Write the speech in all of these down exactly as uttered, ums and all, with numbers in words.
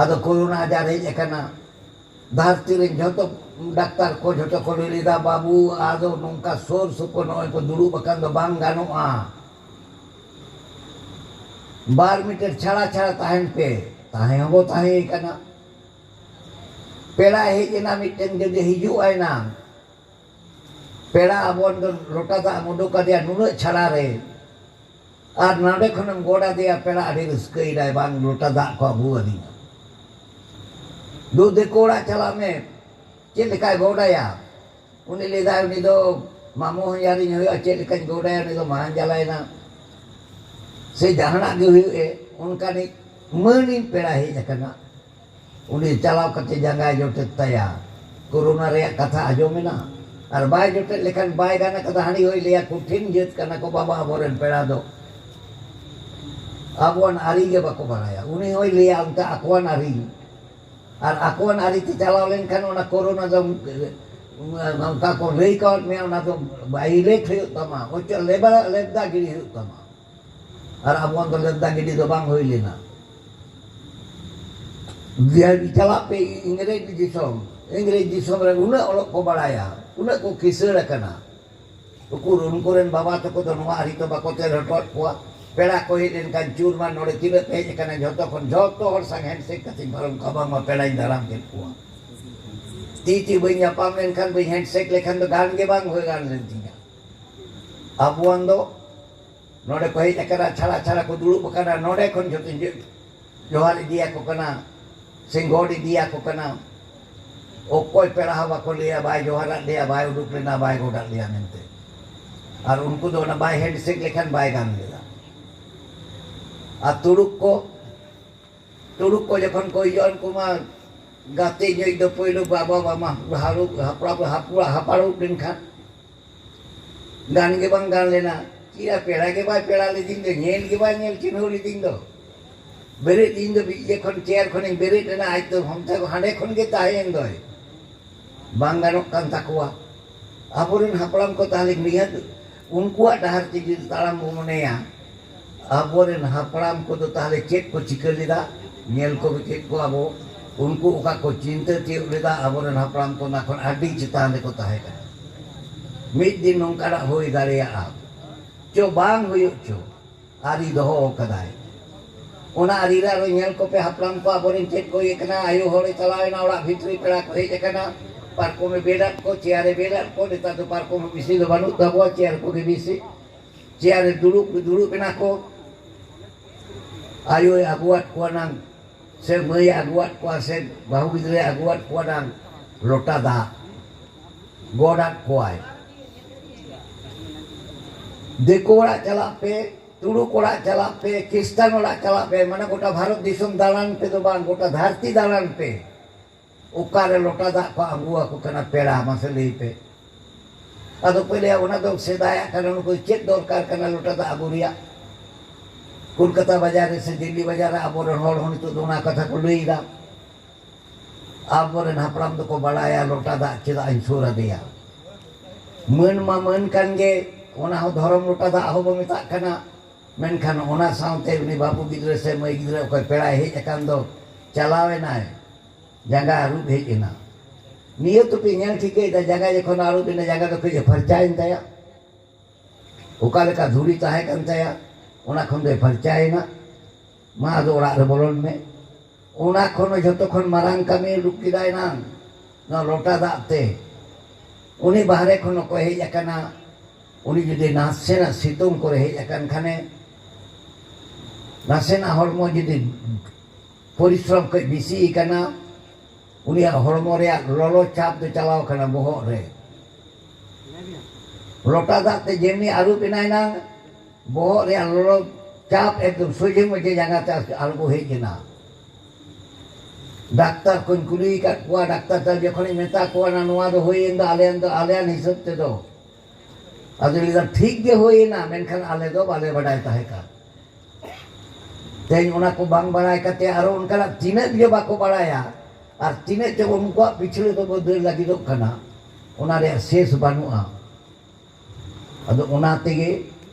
ᱟᱫᱚ ᱠᱳᱨᱳᱱᱟ ᱟᱡᱟᱨ ᱦᱮᱡ ᱟᱠᱟᱱᱟ᱾ ᱫᱷᱟᱹᱨᱛᱤ ᱨᱮᱱ ᱡᱷᱚᱛᱚ ᱰᱟᱠᱛᱟᱨ ᱠᱚ ᱡᱷᱚᱛᱚ ᱠᱚ ᱞᱟᱹᱭ ᱞᱮᱫᱟ, "ᱵᱟᱹᱵᱩ, ᱟᱫᱚ ᱱᱚᱝᱠᱟ ᱥᱩᱨ ᱥᱩᱯᱩᱨ ᱱᱚᱜᱼᱚᱭ ᱠᱚ ᱫᱩᱲᱩᱵ ᱟᱠᱟᱱ ᱫᱚ ᱵᱟᱝ ᱜᱟᱱᱚᱜᱼᱟ, ᱵᱟᱨ ᱢᱤᱴᱟᱨ ᱪᱷᱟᱲᱟ ᱪᱷᱟᱲᱟ ᱛᱟᱦᱮᱱ ᱯᱮ᱾" ᱛᱟᱦᱮᱸ ᱦᱚᱸᱵᱚ ᱛᱟᱦᱮᱸ ᱠᱟᱱᱟ᱾ ᱯᱮᱲᱟᱭ ᱦᱮᱡ ᱮᱱᱟ ᱢᱤᱫᱴᱮᱱ, ᱡᱩᱫᱤ ᱦᱤᱡᱩᱜ ᱟᱭ ᱱᱟᱝ, ᱯᱮᱲᱟ ᱟᱵᱚᱱ ᱫᱚ ᱞᱚᱴᱟ ᱫᱟᱜ ᱮᱢ ᱩᱰᱩᱠ ᱟᱫᱮᱭᱟ ᱱᱩᱱᱟᱹᱜ ᱪᱷᱟᱲᱟ ᱨᱮ, ᱟᱨ ᱱᱚᱰᱮ ᱠᱷᱚᱱᱮᱢ ᱜᱚᱰ ᱟᱫᱮᱭᱟ, ᱯᱮᱲᱟ ᱟᱹᱰᱤ ᱨᱟᱹᱥᱠᱟᱹᱭᱮᱱᱟᱭ, "ᱵᱟᱝ, ᱞᱚᱴᱟ ᱫᱟᱜ ᱠᱚ ᱟᱹᱜᱩ ᱟᱹᱫᱤᱧᱟ᱾" ᱫᱩ ᱫᱤᱠᱩ ᱚᱲᱟᱜ ᱪᱟᱞᱟᱜ ᱢᱮ, ᱪᱮᱫ ᱞᱮᱠᱟᱭ ᱜᱚᱰ ᱟᱭᱟ? ᱩᱱᱤ ᱞᱟᱹᱭᱫᱟᱭ, "ᱩᱱᱤ ᱫᱚ ᱢᱟᱢᱚ ᱦᱚᱧᱦᱟᱨᱤᱧ ᱦᱩᱭᱩᱜᱼᱟ, ᱪᱮᱫ ᱞᱮᱠᱟᱧ ᱜᱚᱰ ᱟᱭᱟ, ᱩᱱᱤ ᱫᱚ ᱢᱟᱦᱟᱧ ᱡᱟᱞᱟᱭᱮᱱᱟ, ᱥᱮ ᱡᱟᱦᱟᱱᱟᱜ ᱜᱮ ᱦᱩᱭᱩᱜ ᱮ, ᱚᱱᱠᱟᱱᱤᱡ ᱢᱟᱹᱱᱤᱡ ᱯᱮᱲᱟ ᱦᱮᱡ ᱟᱠᱟᱱᱟ, ᱩᱱᱤ ᱪᱟᱞᱟᱣ ᱠᱟᱛᱮ ᱡᱟᱸᱜᱟᱭ ᱡᱚᱴᱮᱫ ᱛᱟᱭᱟ, ᱠᱳᱨᱳᱱᱟ ᱨᱮᱭᱟᱜ ᱠᱟᱛᱷᱟ ᱟᱸᱡᱚᱢᱮᱱᱟ, ᱟᱨ ᱵᱟᱭ ᱡᱚᱴᱮᱫ ᱞᱮᱠᱷᱟᱱ ᱵᱟᱭ ᱜᱟᱱ ᱠᱟᱫᱟ, ᱦᱟᱹᱱᱤ ᱦᱚᱸᱭ ᱞᱟᱹᱭᱟ, ᱠᱚᱴᱷᱤᱱ ᱡᱟᱹᱛ ᱠᱟᱱᱟ ᱠᱚ ᱵᱟᱵᱟ ᱟᱵᱚᱨᱮᱱ ᱯᱮᱲᱟ ᱫᱚ, ᱟᱵᱚᱣᱟᱱ ᱟᱹᱨᱤ ᱜᱮ ᱵᱟᱠᱚ ᱵᱟᱲᱟᱭᱟ᱾" ᱩᱱᱤ ᱦᱚᱸᱭ ᱞᱟᱹᱭᱟ ᱚᱱᱛᱮ ᱟᱠᱚᱣᱟᱱ ᱟᱹᱨᱤ, ᱟᱨ ᱟᱠᱚᱣᱟᱱ ᱟᱹᱨᱤ ᱛᱮ ᱪᱟᱞᱟᱣ ᱞᱮᱱᱠᱷᱟᱱ ᱚᱱᱟ ᱠᱳᱨᱳᱱᱟ ᱫᱚ ᱚᱱᱠᱟ ᱠᱚ ᱞᱟᱹᱭ ᱠᱟᱣᱟᱫ ᱢᱮᱭᱟ, ᱚᱱᱟ ᱫᱚ ᱵᱟᱭᱞᱮᱴ ᱦᱩᱭᱩᱜ ᱛᱟᱢᱟ, ᱚᱪᱚᱜ ᱞᱮᱵᱟ-, ᱞᱮᱵᱫᱟ ᱜᱤᱰᱤ ᱦᱩᱭᱩᱜ ᱛᱟᱢᱟ᱾ ᱟᱨ ᱟᱵᱚᱣᱟᱜ ᱫᱚ ᱞᱮᱵᱫᱟ ᱜᱤᱰᱤ ᱫᱚ ᱵᱟᱝ ᱦᱩᱭ ᱞᱮᱱᱟ᱾ ᱡᱮ ᱪᱟᱞᱟᱜ ᱯᱮ ᱤᱝᱨᱮᱡᱽ ᱫᱤᱥᱚᱢ, ᱤᱝᱨᱮᱡᱽ ᱫᱤᱥᱚᱢ ᱨᱮ ᱩᱱᱟᱹᱜ ᱚᱞᱚᱜ ᱠᱚ ᱵᱟᱲᱟᱭᱟ, ᱩᱱᱟᱹᱜ ᱠᱚ ᱠᱤᱥᱟᱹᱬ ᱟᱠᱟᱱᱟ, ᱩᱠᱩᱨ ᱩᱱᱠᱩ ᱨᱮᱱ ᱵᱟᱵᱟ ᱛᱟᱠᱚ ᱫᱚ ᱱᱚᱣᱟ ᱟᱹᱨᱤ ᱫᱚ ᱵᱟᱠᱚ ᱛᱮᱨ ᱦᱚᱴᱚᱣᱟᱫ ᱠᱚᱣᱟ᱾ ᱯᱮᱲᱟ ᱠᱚ ᱦᱮᱡ ᱞᱮᱱᱠᱷᱟᱱ, "ᱪᱩᱨ ᱢᱟ ᱱᱚᱰᱮ ᱛᱤᱱᱟᱹᱜ ᱯᱮ ᱦᱮᱡ ᱟᱠᱟᱱᱟ?" ᱡᱷᱚᱛᱚ ᱠᱷᱚᱱ, ᱡᱷᱚᱛᱚ ᱦᱚᱲ ᱥᱟᱝ ᱦᱮᱱᱰᱥᱮᱠ ᱠᱟᱛᱮᱧ ᱯᱟᱨᱚᱢ ᱠᱚᱣᱟ, ᱵᱟᱝᱢᱟ ᱯᱮᱲᱟᱧ ᱫᱟᱨᱟᱢ ᱠᱮᱫ ᱠᱚᱣᱟ᱾ ᱛᱤ ᱛᱤ ᱵᱟᱹᱧ ᱧᱟᱯᱟᱢ ᱞᱮᱱᱠᱷᱟᱱ, ᱵᱟᱹᱧ ᱦᱮᱱᱰᱥᱮᱠ ᱞᱮᱠᱷᱟᱱ ᱫᱚ ᱜᱟᱱ ᱜᱮ ᱵᱟᱝ ᱦᱩᱭ ᱜᱟᱱ ᱞᱮᱱ ᱛᱤᱧᱟ᱾ ᱟᱵᱚᱣᱟᱱ ᱫᱚ ᱱᱚᱰᱮ ᱠᱚ ᱦᱮᱡ ᱟᱠᱟᱱᱟ, ᱪᱷᱟᱲᱟ ᱪᱷᱟᱲᱟ ᱠᱚ ᱫᱩᱲᱩᱵ ᱟᱠᱟᱱᱟ, ᱱᱚᱰᱮ ᱠᱷᱚᱱ ᱡᱷᱚᱛᱚᱧ ᱡᱚ-, ᱡᱚᱦᱟᱨ ᱤᱫᱤᱭᱟᱠᱚ ᱠᱟᱱᱟ, ᱥᱮᱧ ᱜᱚᱰ ᱤᱫᱤᱭᱟᱠᱚ ᱠᱟᱱᱟ᱾ ᱚᱠᱚᱭ ᱯᱮᱲᱟ ᱦᱚᱸ ᱵᱟᱠᱚ ᱞᱟᱹᱭᱟ, "ᱵᱟᱭ ᱡᱚᱦᱟᱨᱟᱫ ᱞᱮᱭᱟ, ᱵᱟᱭ ᱩᱰᱩᱠ ᱞᱮᱱᱟ, ᱵᱟᱭ ᱜᱚᱰᱟᱫ ᱞᱮᱭᱟ" ᱢᱮᱱᱛᱮ᱾ ᱟᱨ ᱩᱱᱠᱩ ᱫᱚ ᱚᱱᱟ ᱵᱟᱭ ᱦᱮᱱᱰᱥᱮᱠ ᱞᱮᱠᱷᱟᱱ ᱵᱟᱭ ᱜᱟᱱ ᱞᱮᱫᱟ᱾ ᱟᱨ ᱛᱩᱲᱩᱠ ᱠᱚ, ᱛᱩᱲᱩᱠ ᱠᱚ ᱡᱚᱠᱷᱚᱱ ᱠᱚ ᱦᱤᱡᱩᱜᱼᱟ, ᱩᱱᱠᱩ ᱢᱟ ᱜᱟᱛᱮ ᱧᱚᱜ ᱫᱚ ᱯᱳᱭᱞᱳ ᱵᱟᱵᱟ, ᱵᱟᱵᱟ, ᱦᱟᱯᱲᱟᱢ, ᱦᱟᱯᱲᱟᱢ, ᱦᱟᱯᱲᱟᱢ ᱞᱮᱱᱠᱷᱟᱱ ᱜᱟᱱ ᱜᱮ ᱵᱟᱝ ᱜᱟᱱ ᱞᱮᱱᱟ᱾ ᱪᱮᱫᱟᱜ ᱯᱮᱲᱟ ᱜᱮ ᱵᱟᱭ ᱯᱮᱲᱟ ᱞᱤᱫᱤᱧ ᱫᱚ, ᱧᱮᱞ ᱜᱮ ᱵᱟᱭ ᱧᱮᱞ ᱪᱤᱱᱦᱟᱹᱣ ᱞᱤᱫᱤᱧ ᱫᱚ᱾ ᱵᱮᱨᱮᱫ, ᱤᱧ ᱫᱚ ᱤᱭᱟᱹ ᱠᱷᱚᱱ, ᱪᱮᱭᱟᱨ ᱠᱷᱚᱱᱤᱧ ᱵᱮᱨᱮᱫ ᱮᱱᱟ, ᱟᱡ ᱫᱚ ᱦᱟᱱᱛᱮ, ᱦᱟᱸᱰᱮ ᱠᱷᱚᱱ ᱜᱮ ᱛᱟᱦᱮᱸᱭᱮᱱ ᱫᱚᱭ᱾ ᱵᱟᱝ ᱜᱟᱱᱚᱜ ᱠᱟᱱ ᱛᱟᱠᱚᱣᱟ᱾ ᱟᱵᱚᱨᱮᱱ ᱦᱟᱯᱲᱟᱢ ᱠᱚ ᱛᱟᱦᱞᱮ ᱱᱤᱦᱟᱹᱛ ᱩᱱᱠᱩᱣᱟᱜ ᱰᱟᱦᱟᱨ ᱛᱮ ᱡᱩᱫᱤ ᱛᱟᱲᱟᱢ ᱵᱚ ᱢᱚᱱᱮᱭᱟ, ᱟᱵᱚᱨᱮᱱ ᱦᱟᱯᱲᱟᱢ ᱠᱚᱫᱚ ᱛᱟᱦᱞᱮ ᱪᱮᱫ ᱠᱚ ᱪᱤᱠᱟᱹ ᱞᱮᱫᱟ? ᱧᱮᱞ ᱠᱚ ᱪᱮᱫ ᱠᱚ ᱟᱵᱚ, ᱩᱱᱠᱩ ᱚᱠᱟ ᱠᱚ ᱪᱤᱱᱛᱟᱹ ᱛᱤᱭᱳᱜ ᱞᱮᱫᱟ, ᱟᱵᱚᱨᱮᱱ ᱦᱟᱯᱲᱟᱢ ᱠᱚ ᱚᱱᱟ ᱠᱷᱚᱱ ᱟᱹᱰᱤ ᱪᱮᱛᱟᱱ ᱨᱮᱠᱚ ᱛᱟᱦᱮᱸ ᱠᱟᱱᱟ᱾ ᱢᱤᱫ ᱫᱤᱱ ᱱᱚᱝᱠᱟᱱᱟᱜ ᱦᱩᱭ ᱫᱟᱲᱮᱭᱟᱜᱼᱟ, ᱪᱚ ᱵᱟᱝ ᱦᱩᱭᱩᱜ ᱪᱚ, ᱟᱹᱨᱤ ᱫᱚᱦᱚ ᱠᱟᱫᱟᱭ᱾ ᱚᱱᱟ ᱟᱹᱨᱤ ᱨᱮ ᱟᱨᱚ ᱧᱮᱞ ᱠᱚᱯᱮ, ᱦᱟᱯᱲᱟᱢ ᱠᱚ ᱟᱵᱚᱨᱮᱱ ᱪᱮᱫ ᱠᱚ ᱤᱭᱟᱹ ᱠᱟᱱᱟ, ᱟᱭᱳ ᱦᱚᱲᱮ ᱪᱟᱞᱟᱣ ᱮᱱᱟ ᱚᱲᱟᱜ ᱵᱷᱤᱛᱨᱤ, ᱯᱮᱲᱟ ᱠᱚ ᱦᱮᱡ ᱟᱠᱟᱱᱟ, ᱯᱟᱨᱠᱚᱢᱮ ᱵᱮᱰᱟᱫ ᱠᱚ, ᱪᱮᱭᱟᱨᱮ ᱵᱮᱰᱟᱫ ᱠᱚ, ᱱᱮᱛᱟᱨ ᱫᱚ ᱯᱟᱨᱠᱚᱢ ᱵᱮᱥᱤ ᱫᱚ ᱵᱟᱹᱱᱩᱜ ᱛᱟᱵᱚᱣᱟ, ᱪᱮᱭᱟᱨ ᱠᱚᱜᱮ ᱵᱮᱥᱤ᱾ ᱪᱮᱭᱟᱨ ᱨᱮ ᱫᱩᱲᱩᱵ, ᱫᱩᱲᱩᱵ ᱮᱱᱟ ᱠᱚ, ᱟᱭᱳᱭ ᱟᱹᱜᱩᱣᱟᱫ ᱠᱚᱣᱟ ᱱᱟᱝ, ᱥᱮ ᱢᱟᱹᱭᱮ ᱟᱹᱜᱩᱣᱟᱫ ᱠᱚᱣᱟ, ᱥᱮ ᱵᱟᱹᱦᱩ ᱜᱤᱫᱽᱨᱟᱹᱭ ᱟᱹᱜᱩᱣᱟᱫ ᱠᱚᱣᱟ ᱱᱟᱝ, ᱞᱚᱴᱟ ᱫᱟᱜ ᱜᱚᱰ ᱟᱫ ᱠᱚᱣᱟᱭ᱾ ᱫᱤᱠᱩ ᱚᱲᱟᱜ ᱪᱟᱞᱟᱜ ᱯᱮ, ᱛᱩᱲᱩᱠ ᱚᱲᱟᱜ ᱪᱟᱞᱟᱜ ᱯᱮ, ᱠᱷᱨᱤᱥᱴᱟᱱ ᱚᱲᱟᱜ ᱪᱟᱞᱟᱜ ᱯᱮ, ᱢᱟᱱᱮ ᱜᱚᱴᱟ ᱵᱷᱟᱨᱚᱛ ᱫᱤᱥᱚᱢ ᱫᱟᱬᱟᱱ ᱯᱮ ᱫᱚ ᱵᱟᱝ, ᱜᱚᱴᱟ ᱫᱷᱟᱹᱨᱛᱤ ᱫᱟᱬᱟᱱ ᱯᱮ᱾ ᱚᱠᱟᱨᱮ ᱞᱚᱴᱟ ᱫᱟᱜ ᱠᱚ ᱟᱹᱜᱩ ᱟᱠᱚ ᱠᱟᱱᱟ ᱯᱮᱲᱟ, ᱢᱟᱥᱮ ᱞᱟᱹᱭ ᱯᱮ? ᱟᱫᱚ ᱠᱚ ᱞᱟᱹᱭᱟ, ᱚᱱᱟ ᱫᱚ ᱥᱮᱫᱟᱭᱟᱜ ᱠᱟᱱᱟ, ᱱᱩᱠᱩ ᱪᱮᱫ ᱫᱚᱨᱠᱟᱨ ᱠᱟᱱᱟ ᱞᱚᱴᱟ ᱫᱟᱜ ᱟᱹᱜᱩ ᱨᱮᱭᱟᱜ? ᱠᱳᱞᱠᱟᱛᱟ ᱵᱟᱡᱟᱨ ᱨᱮ ᱥᱮ ᱫᱤᱞᱞᱤ ᱵᱟᱡᱟᱨ ᱨᱮ ᱟᱵᱚᱨᱮᱱ ᱦᱚᱲ ᱦᱚᱸ ᱱᱤᱛᱚᱜ ᱫᱚ ᱚᱱᱟ ᱠᱟᱛᱷᱟ ᱠᱚ ᱞᱟᱹᱭ ᱮᱫᱟ᱾ ᱟᱵᱚᱨᱮᱱ ᱦᱟᱯᱲᱟᱢ ᱫᱚᱠᱚ ᱵᱟᱲᱟᱭᱟ ᱞᱚᱴᱟ ᱫᱟᱜ ᱪᱮᱫᱟᱜ ᱤᱧ ᱥᱩᱨ ᱟᱫᱮᱭᱟ᱾ ᱢᱟᱹᱱ ᱢᱟ ᱢᱟᱹᱱ ᱠᱟᱱ ᱜᱮ, ᱚᱱᱟ ᱦᱚᱸ ᱫᱷᱚᱨᱚᱢ ᱞᱚᱴᱟ ᱫᱟᱜ ᱦᱚᱸ ᱵᱚ ᱢᱮᱛᱟᱜ ᱠᱟᱱᱟ᱾ ᱢᱮᱱᱠᱷᱟᱱ ᱚᱱᱟ ᱥᱟᱶᱛᱮ ᱩᱱᱤ ᱵᱟᱹᱵᱩ ᱜᱤᱫᱽᱨᱟᱹ ᱥᱮ ᱢᱟᱹᱭ ᱜᱤᱫᱽᱨᱟᱹ ᱚᱠᱚᱭ ᱯᱮᱲᱟᱭ ᱦᱮᱡ ᱟᱠᱟᱱ ᱫᱚ, ᱪᱟᱞᱟᱣ ᱮᱱᱟᱭ, ᱡᱟᱸᱜᱟ ᱟᱹᱨᱩᱵ ᱦᱮᱡ ᱮᱱᱟ᱾ ᱱᱤᱭᱟᱹ ᱛᱚᱯᱮ ᱧᱮᱞ ᱴᱷᱤᱠᱟᱹᱭᱮᱫᱟ, ᱡᱟᱸᱜᱟ ᱡᱚᱠᱷᱚᱱ ᱟᱹᱨᱩᱵ ᱮᱱᱟ, ᱡᱟᱸᱜᱟ ᱫᱚ ᱠᱟᱹᱡ ᱮ ᱯᱷᱟᱨᱪᱟᱭᱮᱱ ᱛᱟᱭᱟ᱾ ᱚᱠᱟ ᱞᱮᱠᱟ ᱫᱷᱩᱲᱤ ᱛᱟᱦᱮᱸ ᱠᱟᱱ ᱛᱟᱭᱟ, ᱚᱱᱟ ᱠᱷᱚᱱ ᱫᱚᱭ ᱯᱷᱟᱨᱪᱟᱭᱮᱱᱟ᱾ ᱢᱟ ᱟᱫᱚ ᱚᱲᱟᱜ ᱨᱮ ᱵᱚᱞᱚᱱ ᱢᱮ᱾ ᱚᱱᱟ ᱠᱷᱚᱱ ᱦᱚᱸ ᱡᱷᱚᱛᱚ ᱠᱷᱚᱱ ᱢᱟᱨᱟᱝ ᱠᱟᱹᱢᱤ ᱩᱰᱩᱠ ᱠᱮᱫᱟᱭ ᱱᱟᱝ, ᱱᱚᱣᱟ ᱞᱚᱴᱟ ᱫᱟᱜ ᱛᱮ᱾ ᱩᱱᱤ ᱵᱟᱦᱨᱮ ᱠᱷᱚᱱ ᱚᱠᱚᱭ ᱦᱮᱡ ᱟᱠᱟᱱᱟ, ᱩᱱᱤ ᱡᱩᱫᱤ ᱱᱟᱥᱮᱱᱟᱜ ᱥᱤᱛᱩᱝ ᱠᱚᱨᱮ ᱦᱮᱡ ᱟᱠᱟᱱ ᱠᱷᱟᱱᱮ, ᱱᱟᱥᱮᱱᱟᱜ ᱦᱚᱲᱢᱚ ᱡᱩᱫᱤ ᱯᱚᱨᱤᱥᱨᱚᱢ ᱠᱟᱹᱡ ᱵᱮᱥᱤ ᱟᱠᱟᱱᱟ, ᱩᱱᱤᱭᱟᱜ ᱦᱚᱲᱢᱚ ᱨᱮᱭᱟᱜ ᱞᱚᱞᱚ ᱪᱟᱯ ᱫᱚ ᱪᱟᱞᱟᱣ ᱟᱠᱟᱱᱟ ᱵᱚᱦᱚᱜ ᱨᱮ᱾ ᱞᱚᱴᱟ ᱫᱟᱜ ᱛᱮ ᱡᱮᱢᱱᱤ ᱟᱹᱨᱩᱵ ᱮᱱᱟᱭ ᱱᱟᱝ, ᱵᱚᱦᱚᱜ ᱨᱮᱭᱟᱜ ᱞᱚᱞᱚ ᱪᱟᱯ ᱮᱠᱫᱚᱢ ᱥᱚᱡᱷᱮ ᱢᱚᱡᱷᱮ ᱡᱟᱸᱜᱟ ᱛᱮ ᱟᱬᱜᱚ ᱦᱮᱡ ᱮᱱᱟ᱾ ᱰᱟᱠᱛᱟᱨ ᱠᱚᱧ ᱠᱩᱞᱤ ᱟᱠᱟᱫ ᱠᱚᱣᱟ, ᱰᱟᱠᱛᱟᱨ ᱴᱷᱮᱱ ᱡᱚᱠᱷᱚᱱᱤᱧ ᱢᱮᱛᱟ ᱠᱚᱣᱟ ᱱᱟ, ᱱᱚᱣᱟ ᱫᱚ ᱦᱩᱭᱮᱱ ᱫᱚ ᱟᱞᱮᱭᱟᱜ ᱫᱚ, ᱟᱞᱮᱭᱟᱜ ᱦᱤᱥᱟᱹᱵ ᱛᱮᱫᱚ, ᱟᱫᱚ ᱞᱟᱹᱭ ᱫᱟ, ᱴᱷᱤᱠ ᱜᱮ ᱦᱩᱭᱮᱱᱟ, ᱢᱮᱱᱠᱷᱟᱱ ᱟᱞᱮ ᱫᱚ ᱵᱟᱞᱮ ᱵᱟᱰᱟᱭ ᱛᱟᱦᱮᱸ ᱠᱟᱱ᱾ ᱛᱮᱦᱮᱧ ᱚᱱᱟ ᱠᱚ ᱵᱟᱝ ᱵᱟᱲᱟᱭ ᱠᱟᱛᱮ ᱟᱨᱚ ᱚᱱᱠᱟᱱᱟᱜ ᱛᱤᱱᱟᱹᱜ ᱜᱮ ᱵᱟᱠᱚ ᱵᱟᱲᱟᱭᱟ, ᱟᱨ ᱛᱤᱱᱟᱹᱜ ᱪᱚ ᱩᱱᱠᱩᱣᱟᱜ ᱯᱤᱪᱷᱞᱟᱹ ᱫᱚᱠᱚ ᱫᱟᱹᱲ ᱞᱟᱹᱜᱤᱫᱚᱜ ᱠᱟᱱᱟ, ᱚᱱᱟ ᱨᱮᱭᱟᱜ ᱥᱮᱥ ᱵᱟᱹᱱᱩᱜᱼᱟ᱾ ᱟᱫᱚ ᱚᱱᱟ ᱛᱮᱜᱮ